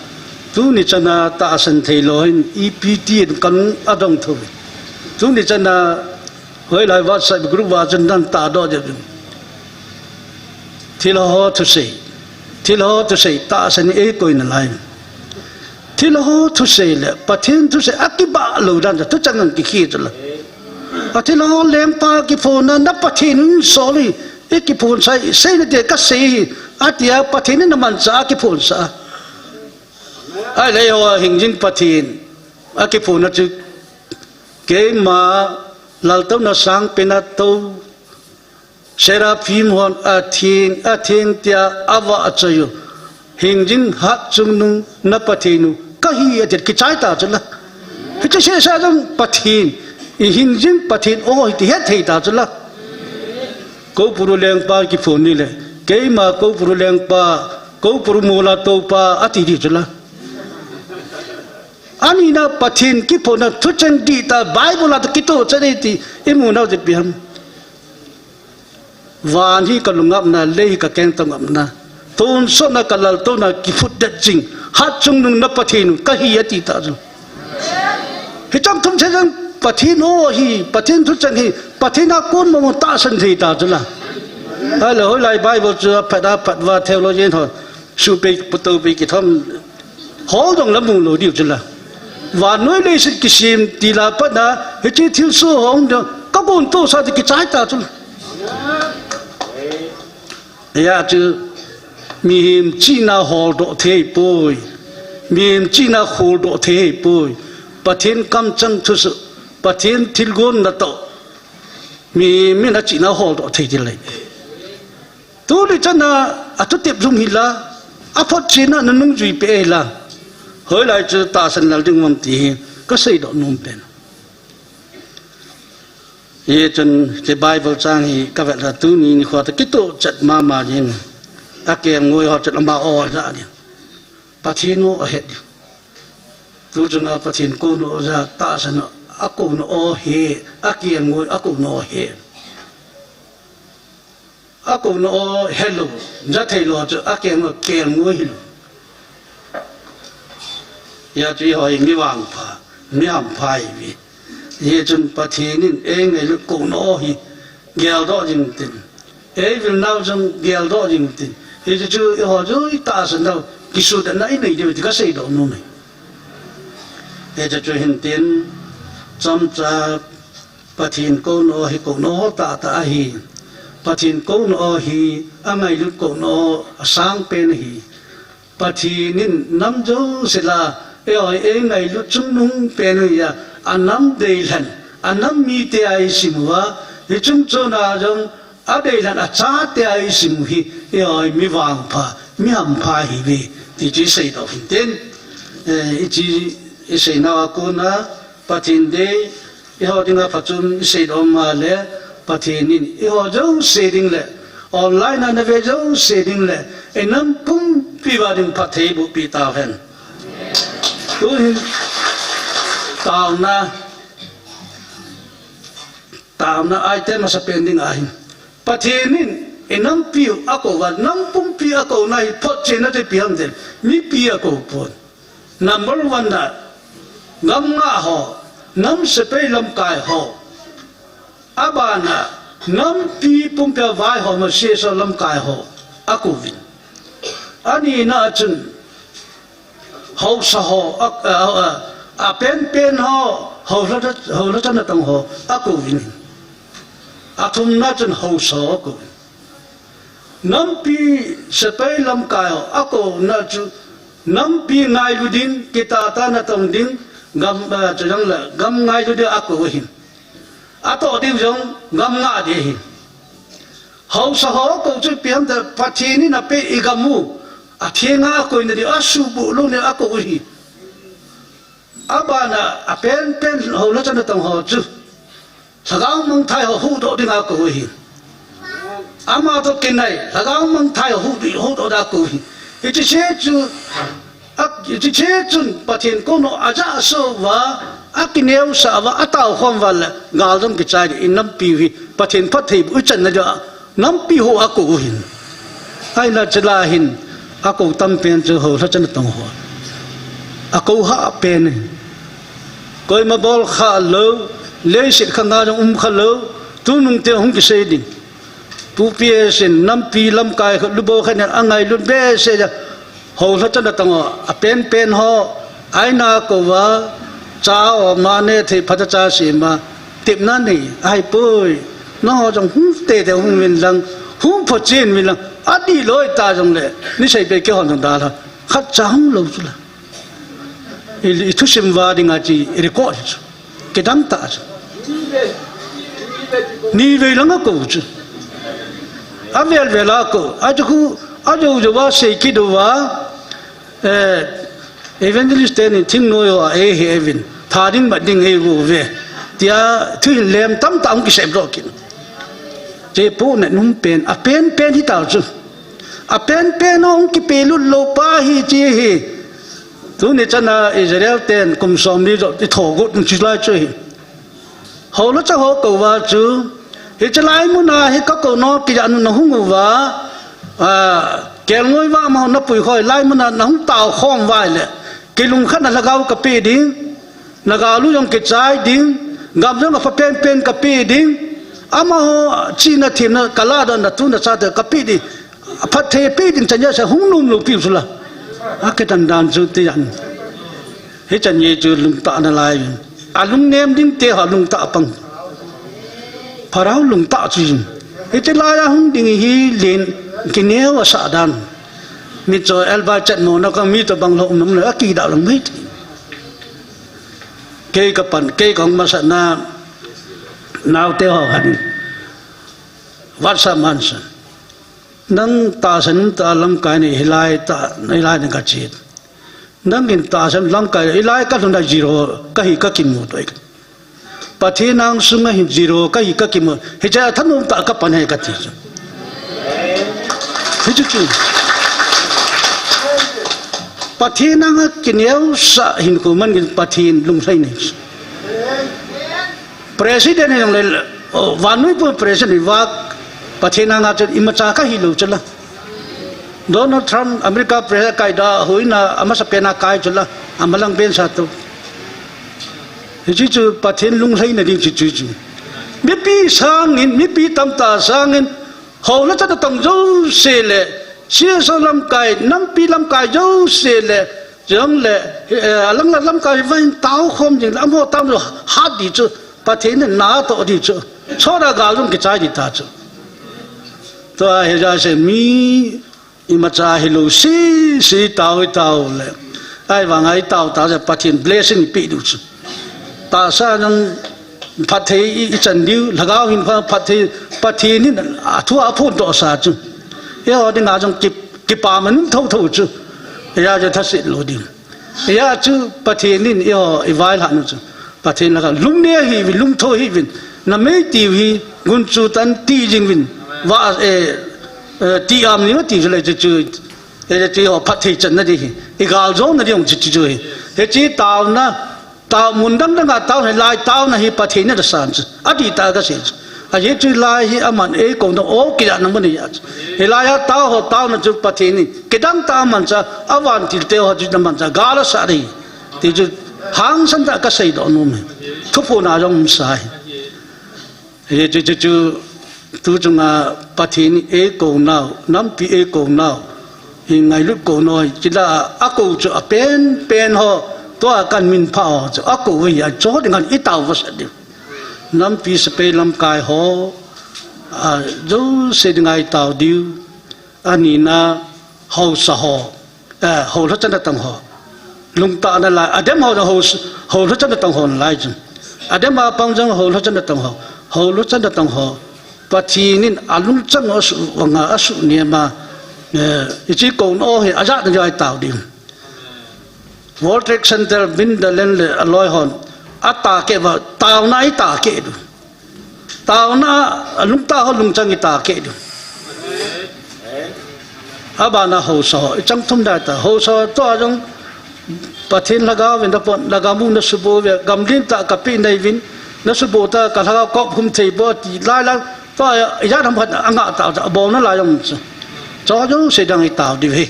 tuni chana tahsan thei lou hin ipi tin kanung adong thou. Tuni chana hoilai WhatsApp group a chun nan tahdoh ding. Thilha ho thusei. Thilha ho thusei tahsan in ei koi nalai. Thilha ho thusei le Pathen thusei akibah lou dan chu thuchang in kikhe chu la. A thilha ho lengpa kiphonna, na Pathen in sol hi, i kiphonsah, seina te ka sei hi, atia Pathen in amanchah a kiphonsah. Ahile eiho hingjing Pathen a kiphonna chu, keima laltouna sangpen a tou, Seraphim hon atheng, atheng tia avahchoi u. Hingjing hatchungnung na Pathen u kahi ati kichai ta chu la. Hiche seh seh jong Pathen, i hingjing Pathen o hi ti het thei ta chu la. Koupuru lengpa kiphon ni le, keima Koupuru lengpa, Koupuru mola toupa ati di chu la. Ani na Pathen kiphonna thucheng dih ta Bible a toh kitoh chan e ti i mu nau chu ipi ham. Van hi ka lungngapna, lei hi ka kengtoh ngapna. Tonsot na ka laltouna kiphutdet jing. Hatchungnung na Pathen u kahi ati ta chu. Hicheng thum seh jong Pathen o hi, Pathen thucheng hi, Pathen a kon mong tahsan thei ta chu la. Ahile hoilai Bible chu aphat aphat uva theologian ho. Suhpei, putopei kithom. Hol dong la mu lou diu chu la. Vannoi leiset kisem til a pat na, hiche thilsoh hung dong, ka gontohsa ti kichai ta chu la. Hia chu, mihem chihna holdoh thei poi. Mihem chihna holdoh thei poi. Pathen kamchang thusoh, Pathen thilgon natoh. Mihem in achihna holdoh thei ti lei. Tuni chana, athutep jum hi la, aphotchenna nunung jui peh hi la. Hoilai chu tahsan lal ding um am ti hi, ka seidoh nom pen. Hichun, hiche Bible chang hi ka vet la tuni nikho toh kitoh chet mama jin. Akelngoi ho chun ama o ja ding. Pathen o ahet ding. Tu chunga Pathen kouna o ja tahsan a kouna o hi, akelngoi a kouna o hi. Akouna o helou, ja theilou chu akelngoi, kelngoi hilou. Hia chu eiho hi mi vangpha, mi hampha ihiuve. Hichun Pathen in eingailut kouna o hi geldoh jing tin, eivil nau jong geldoh jing tin, hichu chu eiho jouse tahsan nau kisuhdetna inei diu ti ka seidoh nom e. Hichu chu hin tin, chomcha Pathen kouna o hi kouna o tahtah ahi. Pathen kouna o hi angailut kouna o asangpen ahi. Pathen in nam jouse lah a, eiho eingailut chungnung pen u ahi a, anam deilhen, anam mite a eisim uva, hiche chunga jong adeilhen achate a eisim u hi, eiho mi vangpha, mi hampha ihiuve, ti chu iseidoh u hin tin. Eh, hiche iseinau a kona, Pathen dei, eiho dinga phachom iseidoh ma le, Pathen in eiho jouse ding le, online a nave jouse ding le, inam pumpi uva ding phattheiboh peh tauhen. Tuhin, taona, taona item masapen ding ahin. Pathen in inampiu akou uva, nam pumpi akouna hi photchenna chu ipi ham itile, mipi akou pon. Number one na, gamngah ho, nam sepai lamkai ho. Abana, nampi pumpi a vaihom a C S O lamkai ho akouvin. Anina chun, haosa ho, a, a, a, apenpen ho, haosa, haosa chanatong ho akouvin. Athumna chun haosa ho akouvin. Nampi sepai lamkai ho akouna chu, nampi ngailu ding, kitah tah natong ding, gam, a, chujongle gam ngailu ding akou ahin. Atoh ding jong gam ngah ding ahi. Haosa ho akou chu ipi ham itile Pathen in apeh i gam u athenga akoina ding, asuhbuh louna ding akou ahi. Abana apenpen haosa chanatong ho chu lhagao mangthah ho huhdoh dinga akou ahi. Ama toh kinai lhagao mangthah ho huhdoh, huhdoh dinga akou ahi. Hiche chu, a, hiche chun Pathen koma ajah soh uva, akineosah uva, ataokhom uva le gal jong kichai ding, inampiu hi Pathen phattheiboh ichanna dinga nampi ho akou ahin. Ahina chulai hin akou tampen chu haosa chanatong ho akou hahpen ahi. Koima bolkhah lou, leiset khanga jong umkha lou, tunung teng hung kisei ding. Pu P S in nampi lamkai khat, lubou khat in angailut behseh a, haosa chanatong ho apenpen ho, aina kouva, cha ho, mane thei phatecha sema, tepna nei ahipoi. Nangho jong hung teitei hung uvin lang, hung phochen uvin lang, adihlou tah jongle, nisei peh keiho jong dalha, khatcha hung lou chula. I, ithusim uva dinga chu i record chu kidang tah chu. Nivei lang akou chu. Avel vel a akou. Achu khu, ajou jouva seikit uva, eh, evangelist teni thingnoi ho a eihe uvin, tha ding mat ding eive, tia thuhil lem tamtah hung kiseidoh kit. Chepu natna umpen, apenpen hitao chu. Apenpen hung kipelut lou pa hi che hi. Tuni chana Israel ten kum somni joh ithogot chulai chu hi. Haosa cha ho kouva chu, hiche lai muna hi kakou nom kija nahung uva, a, kelngoi vah amaho napuikhoi lai muna nahung taokhom uva ahile, kilungkhatna lhagao kapeh ding, nagal u jong kichai ding, gam jong apha penpen kapeh ding, amaho chihna themna kaladohna tuna chate kapeh ding, aphatthei peh ding chan jeh a hung nomlou piu chula. Akidan dan chu tijan. Hichan hi chu lungtah nalai. Alungnem ding teho lungtah pang. Pharaoh lungtah chu jin. Hiche laiya hung ding hi len kineo asah dan. Mi chu elbai chetmona kang mi toh banglou umnom le akidah lang mai. Kei kapan, kei kahung masatna naote ho khat in, Watsa Manson, nang tahsan umtah lamkai nei hilai tah, hilai ding kache. Nangin tahsan lamkai, hilai kalhun a zero kahi kakimuto e. Pathen angsunga hin zero kahi kakimu. Hiche a thanom tah kapan ahi kati chu. Hichu chu. Pathen anga kineosah hinkho man in Pathen lunglhai nei chu. President hijongle, o, vannoi pu president hi vah, Pathen anga chu imacha kahilou chula. Donald Trump, America president kaida, huina amasapen a kai chula, amalang bensa tu. Hichu chu Pathen lunglhaina ding chu chu chu. Mipi sangin, mipi tamtah sangin, haosa chanatong jouse le, C S O lamkai, nampi lamkai jouse le, jongle, eh, alang lang lamkai vang taokhom jing le, amaho tao hat ding chu, Pathen in natoh ding chu, chora gal jong kichai ding ta chu. Tua hijeh a mi imacha hilou sese tao, tao le. Ahivanga itao tah jeh a Pathen blessing ipeh diu chu. Tahsa jong phatthei i, ichan diu, lhagao hinkho phatthei, Pathen in athu aphondohsa chu. Eiho dinga jong ki, kipaman um thotho chu. Hijeh a chu thaset lou ding. Hijeh a chu Pathen in eiho ivailhahna chu. Pathen laka lungneo hih uvin, lungtho hih uvin. Namei tiu hi, gunchu tah in ti jing uvin. Va, eh, eh, ti am ni ma ti chu le chu chu. Eh, chu eiho phatthei channa ding hi. Igal jona ding chu chu chu hi. Hiche taona, tao mun dang danga taona, hilai taona hi Pathen in asan chu. Adih tah a kasei chu. Ajeh chu hilai hi aman eikouna o kija na mun ahi chu. Hilai a tao ho taona chu Pathen in kidang tah a amancha, avantil teho chu amancha, gal asah ding. Ti chu hangsan tah a kaseidoh nom e. Thuphon a jong umsa e. Hiche chu chu tu chunga Pathen eikou nau, nampi eikou nau, hi ngailut kou nau, chila akou chu apen pen ho, tua kan minpha ho chu akou hi acho ding ahin itao vasa diu. Nampi sepai lamkai ho, ajouse ding ahi tao diu. Anina haosa ho, eh, haolha channa tang ho. Lungtah nalai, adem ho, ho, haolha channa tang ho nalai chu. Adem a pang jong haolha channa tang ho. Haolha channa tang ho. Pathen in alungchang u asuh vanga asuh niam a, eh, hiche kouna ho hi ajat na jai tao ding. World Trade Center, Bin Laden le aloi hon atahkeh uva, taona itahkeh diu. Taona, alungtah ho lungchang itahkeh diu. Abana haosa ho, ichang thum dai ta, haosa ho tua jong Pathen lhagao vin da pon, lhagao mu nasuboh uve, gam lentah kapeh nahi uvin, nasuboh tah a kalhagao kop hum thei bou ati lai lang, tua ijat ham khat angah tao, abol nalai jong chu. Chu jouse ding ahi tao diu ahi.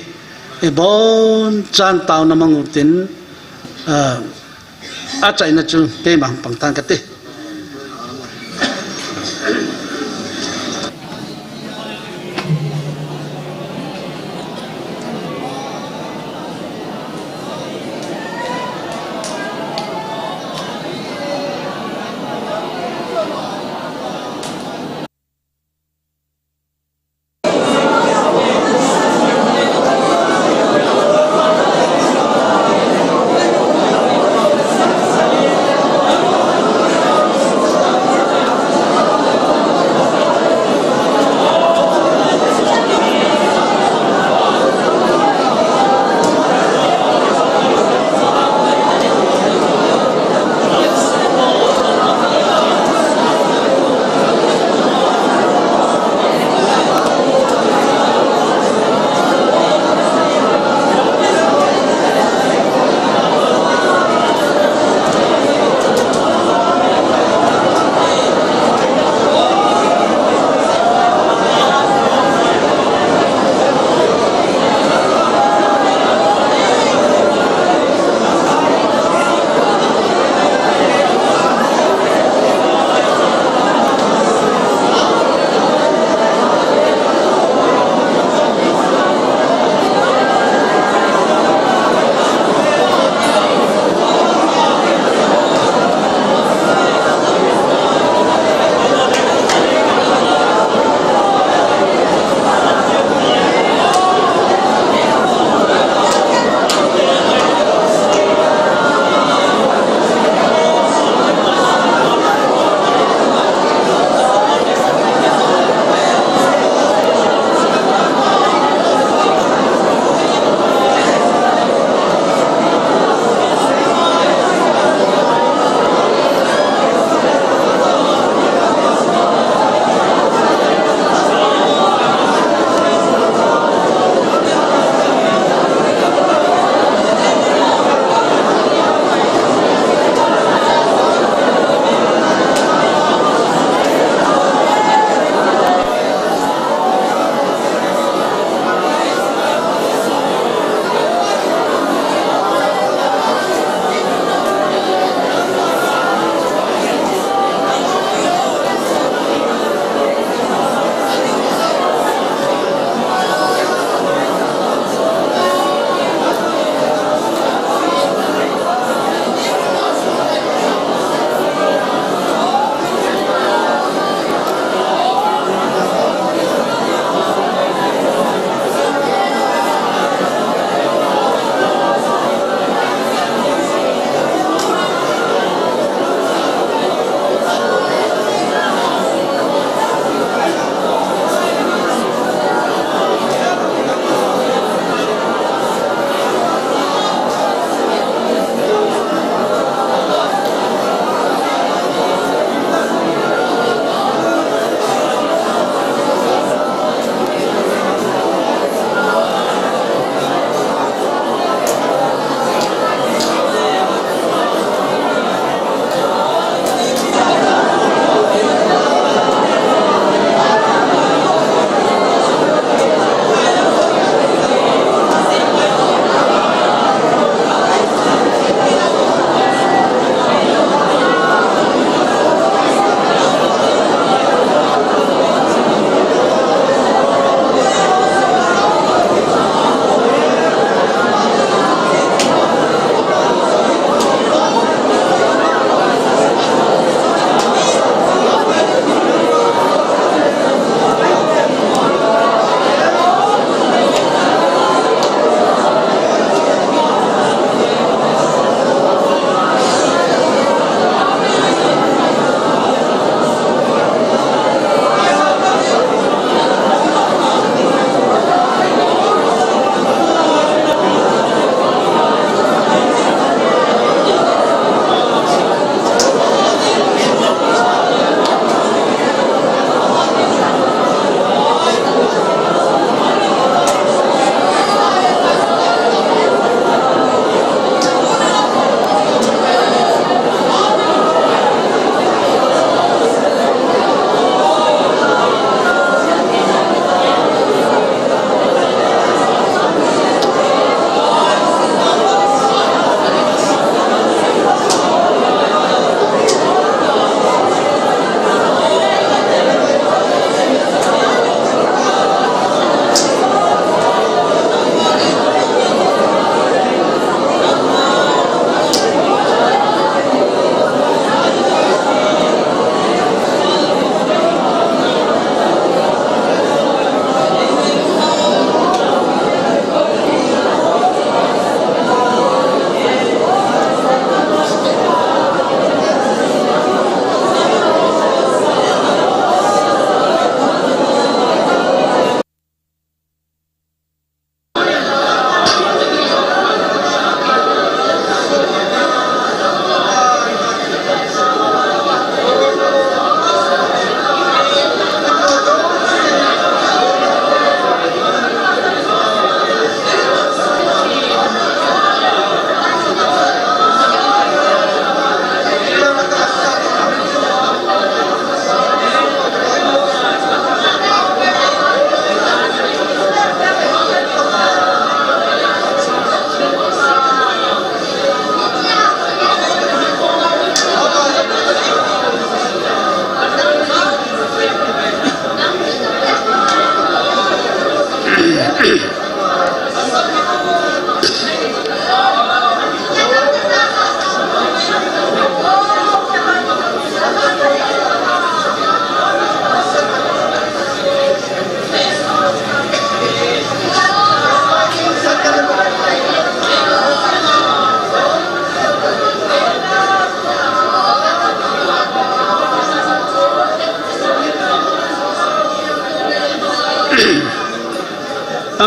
Ibonchan taona mang utin, ah, achaina chu keima pang tan kate.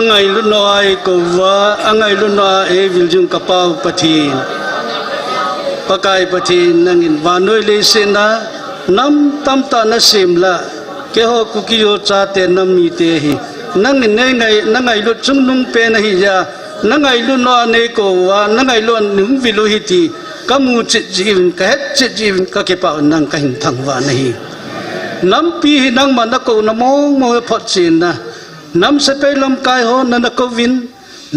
Angailut nau a eikou uva, angailut nau a eivil jing ka Pa u Pathen. Pakai Pathen, nangin vannoi leiset a nam tamtah nasem lah, keiho Kuki-Zo chate nam mite hi nangin nangailut chungnung pen ahi jeh a, nangailut nau a neikou uva, nangailut nau a neivil u ahi ti kamu chet jeh uvin, kahet chet jeh uvin, kakipah uvin, nang kahin thangvah nahi. Nampi hi nangma nakouna mong mong hi photchen na, nam sepai lamkai ho na nakouvin,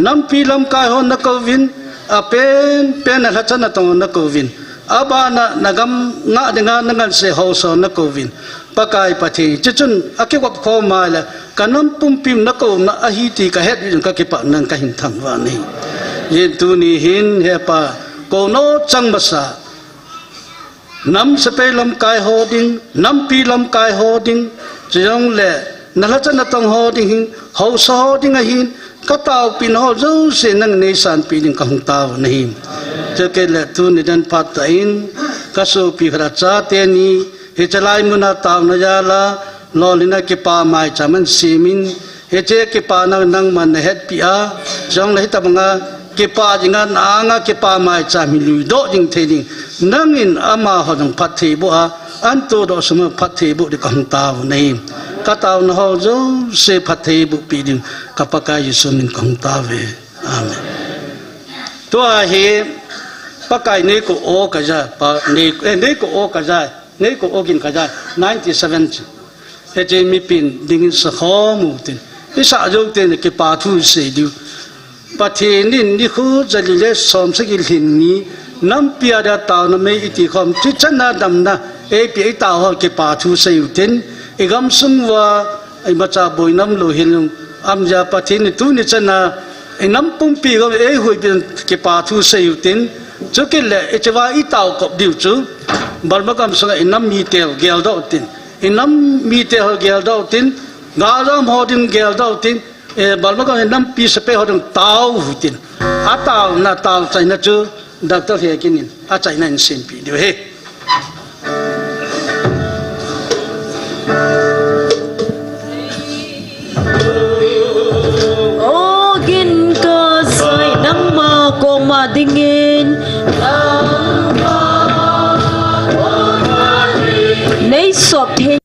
nampi lamkai ho nakouvin, apen pen na lhacha natong ho nakouvin, abana nagam ngah dinga nangansei haosa ho nakouvin. Pakai Pathen, chuchun akikop khom a le, kanam pumpi nakouna ahi ti kahet uvin, kakipah uvin, nang kahin thangvah nahi. Hijeh in tuni hin, he Pa, kouna chang masa, nam sepai lamkai ho ding, nampi lamkai ho ding, chujongle na lhacha natong ho ding hin, haosa ho ding ahin, kataopi nau ho jouse nangin neisanpi ding kahung tao nahi. Chukit le tuni dan phat tah in, kasopi khat a chate ni, hiche lai muna taona jal a, lolhinna kipa maicham ahin semin, hiche kipana nangman nahetpi a, chujongle hitabanga kipa dinga na anga kipa maicham hi luidoh ding thei ding, nangin amaho jong phattheiboh a, ahin todoh sung a phattheiboh ding kahung tao nahi. Kataona ho jouse phattheiboh pi ding, ka Pakai Jesu min kahung taove. Amen. Tua hi Pakai neiko o kaja, Pa, nei, eh, neiko o kaja, neiko o gin kaja, ninety-seven chu. Hiche mipin dingin sakhom utin, isah jou teng le kipa thu sei diu. Pathen in nikho jali le somsagi lhin ni, nampi a dia taona mei iti khom, chuchan a damna eipeh, itao ho kipa thu sei utin, igamsung uva imacha boinam lou hel jong, amjeh a Pathen in tuni chan a inam pumpi gam eihuhpi in kipa thu sei utin, chukit le hichea itao kop diu chu, Burma gamsunga inam mite ho geldoh utin, inam mite ho geldoh utin, galjam ho ding geldoh utin, eh, Burma gam inampi sepai ho ding tao utin. Ataona, tao chaina chu Doctor Hekin in achaina in sempeh diu ahi. O gin kajai, nangma koma dingin neisop thei.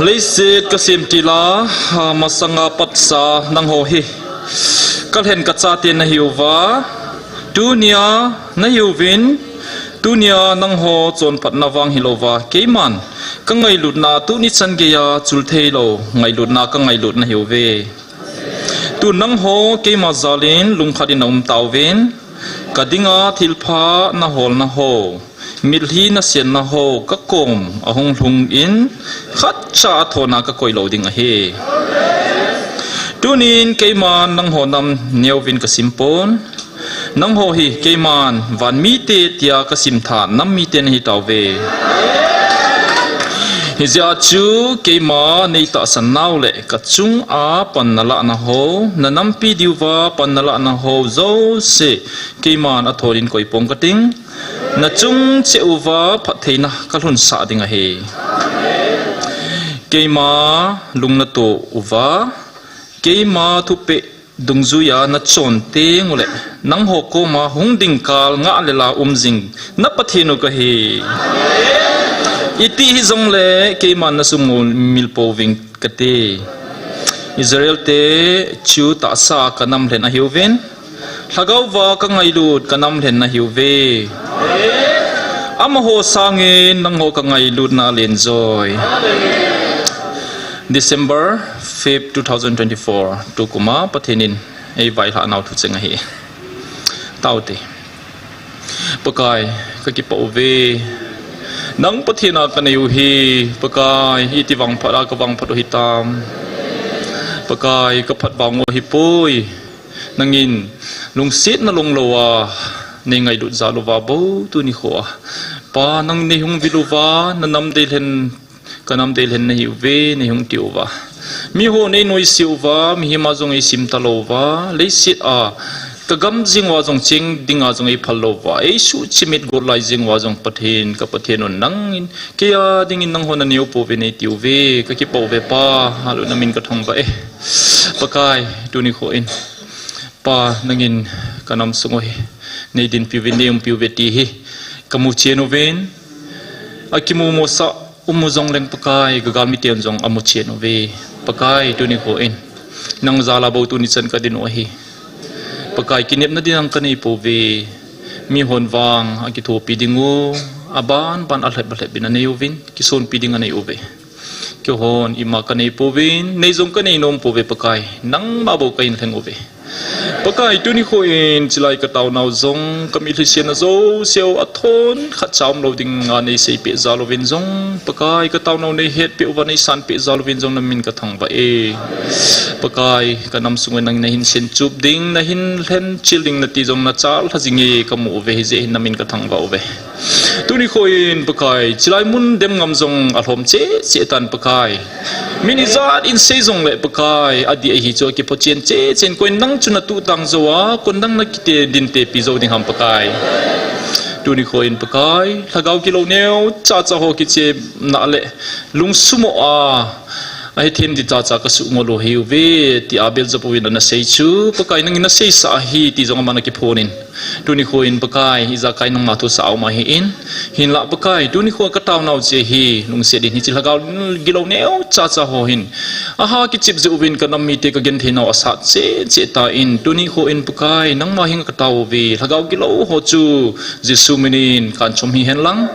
Leiset kasem tila, masanga patsa nangho hi kalhen kachate nahiuva, tunia nahiuvin, tunia nangho chonphatna vang hilouva, keiman kangailutna tuni chan geiya chul theilou ngailutna kangailut nahiuve. Tu nangho keima jalin lungkhat in naum tauvin, kadinga thilpha naholna ho, mitlhi nasenna ho kakom ahung lhungin, khatcha athona kakoi lou ding ahi. Tunin keiman nangho nam neovin kasimpon, nangho hi keiman van mite tia kasimtha nam mite nahitauve. Hijeh chun keima neitahsan nau le kachunga pan nalahna ho, nanampi diuva pan nalahna ho jouse keiman athonin koipong kating, nachung cheh uva phattheina kalhunsah ding ahi. Keima lung nato uva, keima thupeh dungjuiya nachon tengule, nangho koma hung ding kal ngah le la um jing na Pathen u kahi. Iti hijongle keiman nasumil pouving kate. Israel te chu tahsa kanam lhen ahiuvin, lhagao va kangailut kanam lhen nahiuve. Amaho sangin nangho kangailutna alen joi. December fifth, two thousand twenty-four, tukuma Pathen in eivailhah nau thucheng ahi. Taute. Pakai, kakipah uve. Nang Pathen a kanei u hi, Pakai, iti vangphat a kavangphat u hitam. Pakai, kaphat vang u ahipoi. Nangin lungsetna lunglouva neingailut jal uva bou tuni khoa, Pa, nang neihung vil uva, nanam deilhen, kanam deilhen nahiuve, neihung ti uva. Miho neinoise uva, mihem a jong eisim talouva, leiset a kagam jing uva jong cheng dinga jong eiphal louva, eisuhchimit got lai jing uva jong Pathen, ka Pathen un nangin keia dingin nangho naneo pouve neitiuve, kakipah uve Pa, alu namin kathangvah e. Pakai, tuni khoin, Pa, nangin kanam sung u hi neidinpiuvin, neiumpiuve ti hi kamuchen uvin, akimu mosah umu jongleng Pakai, kagalmiten jong amuchen uve. Pakai, tuni khoin, nang jal a bou tuni chan kadin u ahi. Pakai, kinepna ding kanei pouve. Mihon vang akithopi ding u, aban ban alhep alhep in anei uvin, kisonpi ding anei uve. Keihon ima kanei pouvin, nei jong kanei nom pouve Pakai, nangma bou kahin lheng uve. Pakai, tuni khoin chilai kataonau jong, kamitlhi senna jouseu athon khatcha umlou dinga neiseipeh jal uvin jong, Pakai, kataonau neihetpeh uva, neisanpeh jal uvin jong namin kathangvah e. Pakai, kanam sung u nangin nahin senchup ding, nahin lhenchil ding nati jong nachal lha jinge kamu uve, hijeh hin namin kathangvah uve. Tuni khoin Pakai, chilai mun dem ngam jong alhom cheh cheh tan Pakai. Min ijat in sei jongle Pakai, adih ahi chu akiphochen cheh cheh in, koin nang chu natuhtang jou a, koin nang nakite dinte pi jou ding ham Pakai. Tuni khoin Pakai, lhagao gilou neocha cha ho kichepna le lungsumoh a, ahethem ding cha cha kasuh ngol u ahiuve, tia Beelzebub in anasei chu, Pakai nangin naseisah ahi ti jong aman akiphonin. Tuni khoin Pakai, ijakai nangma thusah aum ahin. Hinlah Pakai, tuni kho kataonau cheh hi, lungset in hiche lhagao gilou neocha cha ho hin, aha kichep jeh uvin kanam mite kagenthei nau asat cheh cheh tan, tuni khoin Pakai, nangma henga katao uve, lhagao gilou ho chu Jesu minin kanchom hihen lang.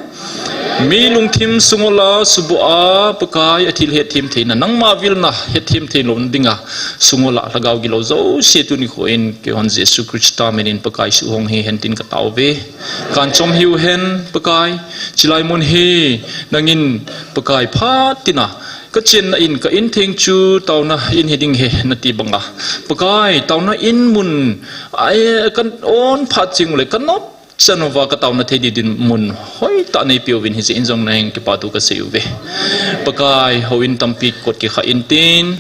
Mi lungthim sungol a suboh a Pakai athil hetthem theina, nangma vilna hetthem thei louna dinga sungol a lhagao gilou jouse tuni khoin keihon Jesu Christa minin Pakai suhhong hihen tin katao uve. Kanchom hiu hen Pakai, chilai mun hi nangin Pakai phat tina kachenna in ka in theng chu taona in hiding ahi nati banga, Pakai, taona in mun a, e, ka on phat cheng ule kanop chan uva kataona thei ding dinmun hoitah neipeuvin hijeh in jong nahenga kipathu kasei uve. Pakai, houin tampi kot kikha intin,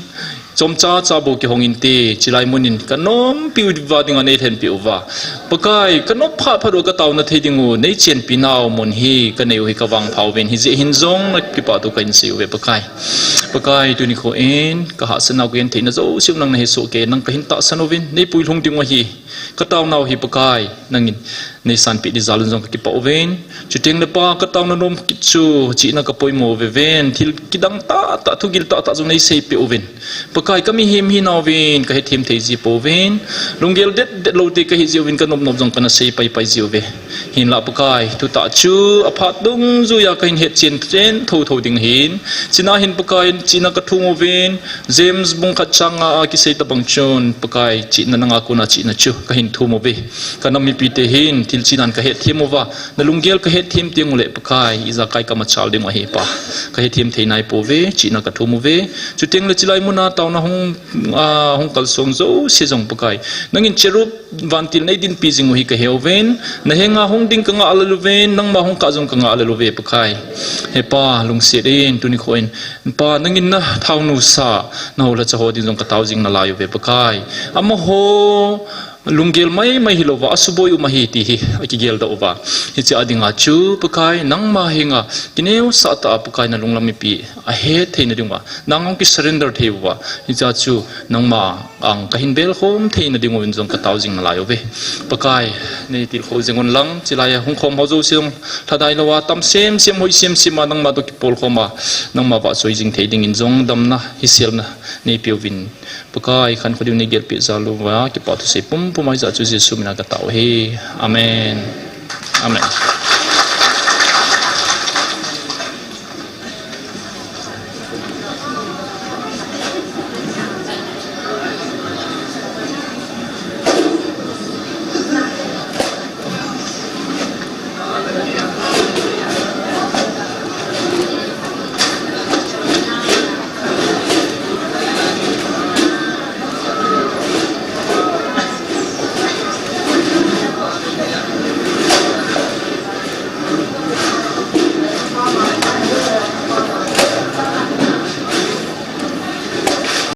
chomcha cha bou kihong inte, chilai munin kanompi uva dinga neilhenpeh uva, Pakai, kanop phat phat uva kataona thei dingu neichenpi nau mun hi kanei u hi kavangpha uvin, hijeh hin jong nakipathu kahin sei uve Pakai. Pakai, tuni khoin kahahsatnau kagentheina jouseu nang nahesoh kei, nang kahin tahsan uvin, neipuilhung dingu ahi. Kataonau hi Pakai, nangin neisanpeh ding jal un jong kakipah uvin. Chuteng le Pa, kataona nom kit chu chihna kapoimo uve ven, thil kidang tahtah, thugil tahtah jong neiseipeh uvin. Pakai, kamihem hinauvin kahethem thei ji pouvin, lunggel detdet loute kahi jiuvin, kanopnop jong kana seipaipai jiuve. Hinlah Pakai, thutah chu aphat dungjuiya kahin hetchen chen thouthou ding ahin. Chuna hin Pakai, chihna kathum uvin, James bung khat chang nga a kisei tobang chun, Pakai, chihna nanga kona chihna chu kahin thum uve. Kanam mipite hin thil chinan kahethem uva, nalunggel kahethem tenguleh Pakai, ijakai kamachal dingu ahi Pa. Kahethem thei naipouve, chihna kathum uve. Chuteng le chilai muna taona hung, a, hung kalsong jouse jong Pakai, nangin cherub vantil neidinpi jingu hi kaheuvin, nahenga hung ding kangah lel uvin, nangma hung kah jong kangah lel uve Pakai. He Pa, lungset in tuni nikho in, Pa, nangin nathaonu sa, nahoulacha ho ding jong katao jing nalai uve Pakai. Amaho lunggel maimai hilouva asuboi um ahi ti hi akigeldoh uva, hiche a dinga chu Pakai, nangma henga kineosah tah a Pakai, nalunglam mipi ahet theina dinguva nang hung kisurrender thei uva, hichea chu nangma ang kahin belkhom theina dinguvin jong katao jing nalai uve. Pakai, neitilkhou jing unlang, chilai a hungkhom ho jouse jong lhadai louva, tam semsem, hoi semsem a nangma toh kipolkhom a, nangma vahchoi jing thei dingin jong damna, hiselna neipeuvin, Pakai, khankho diu neigelpeh jal uva, kipah thusei pumpum a hijeh chu Jesu mina katao ahi. Amen. Amen.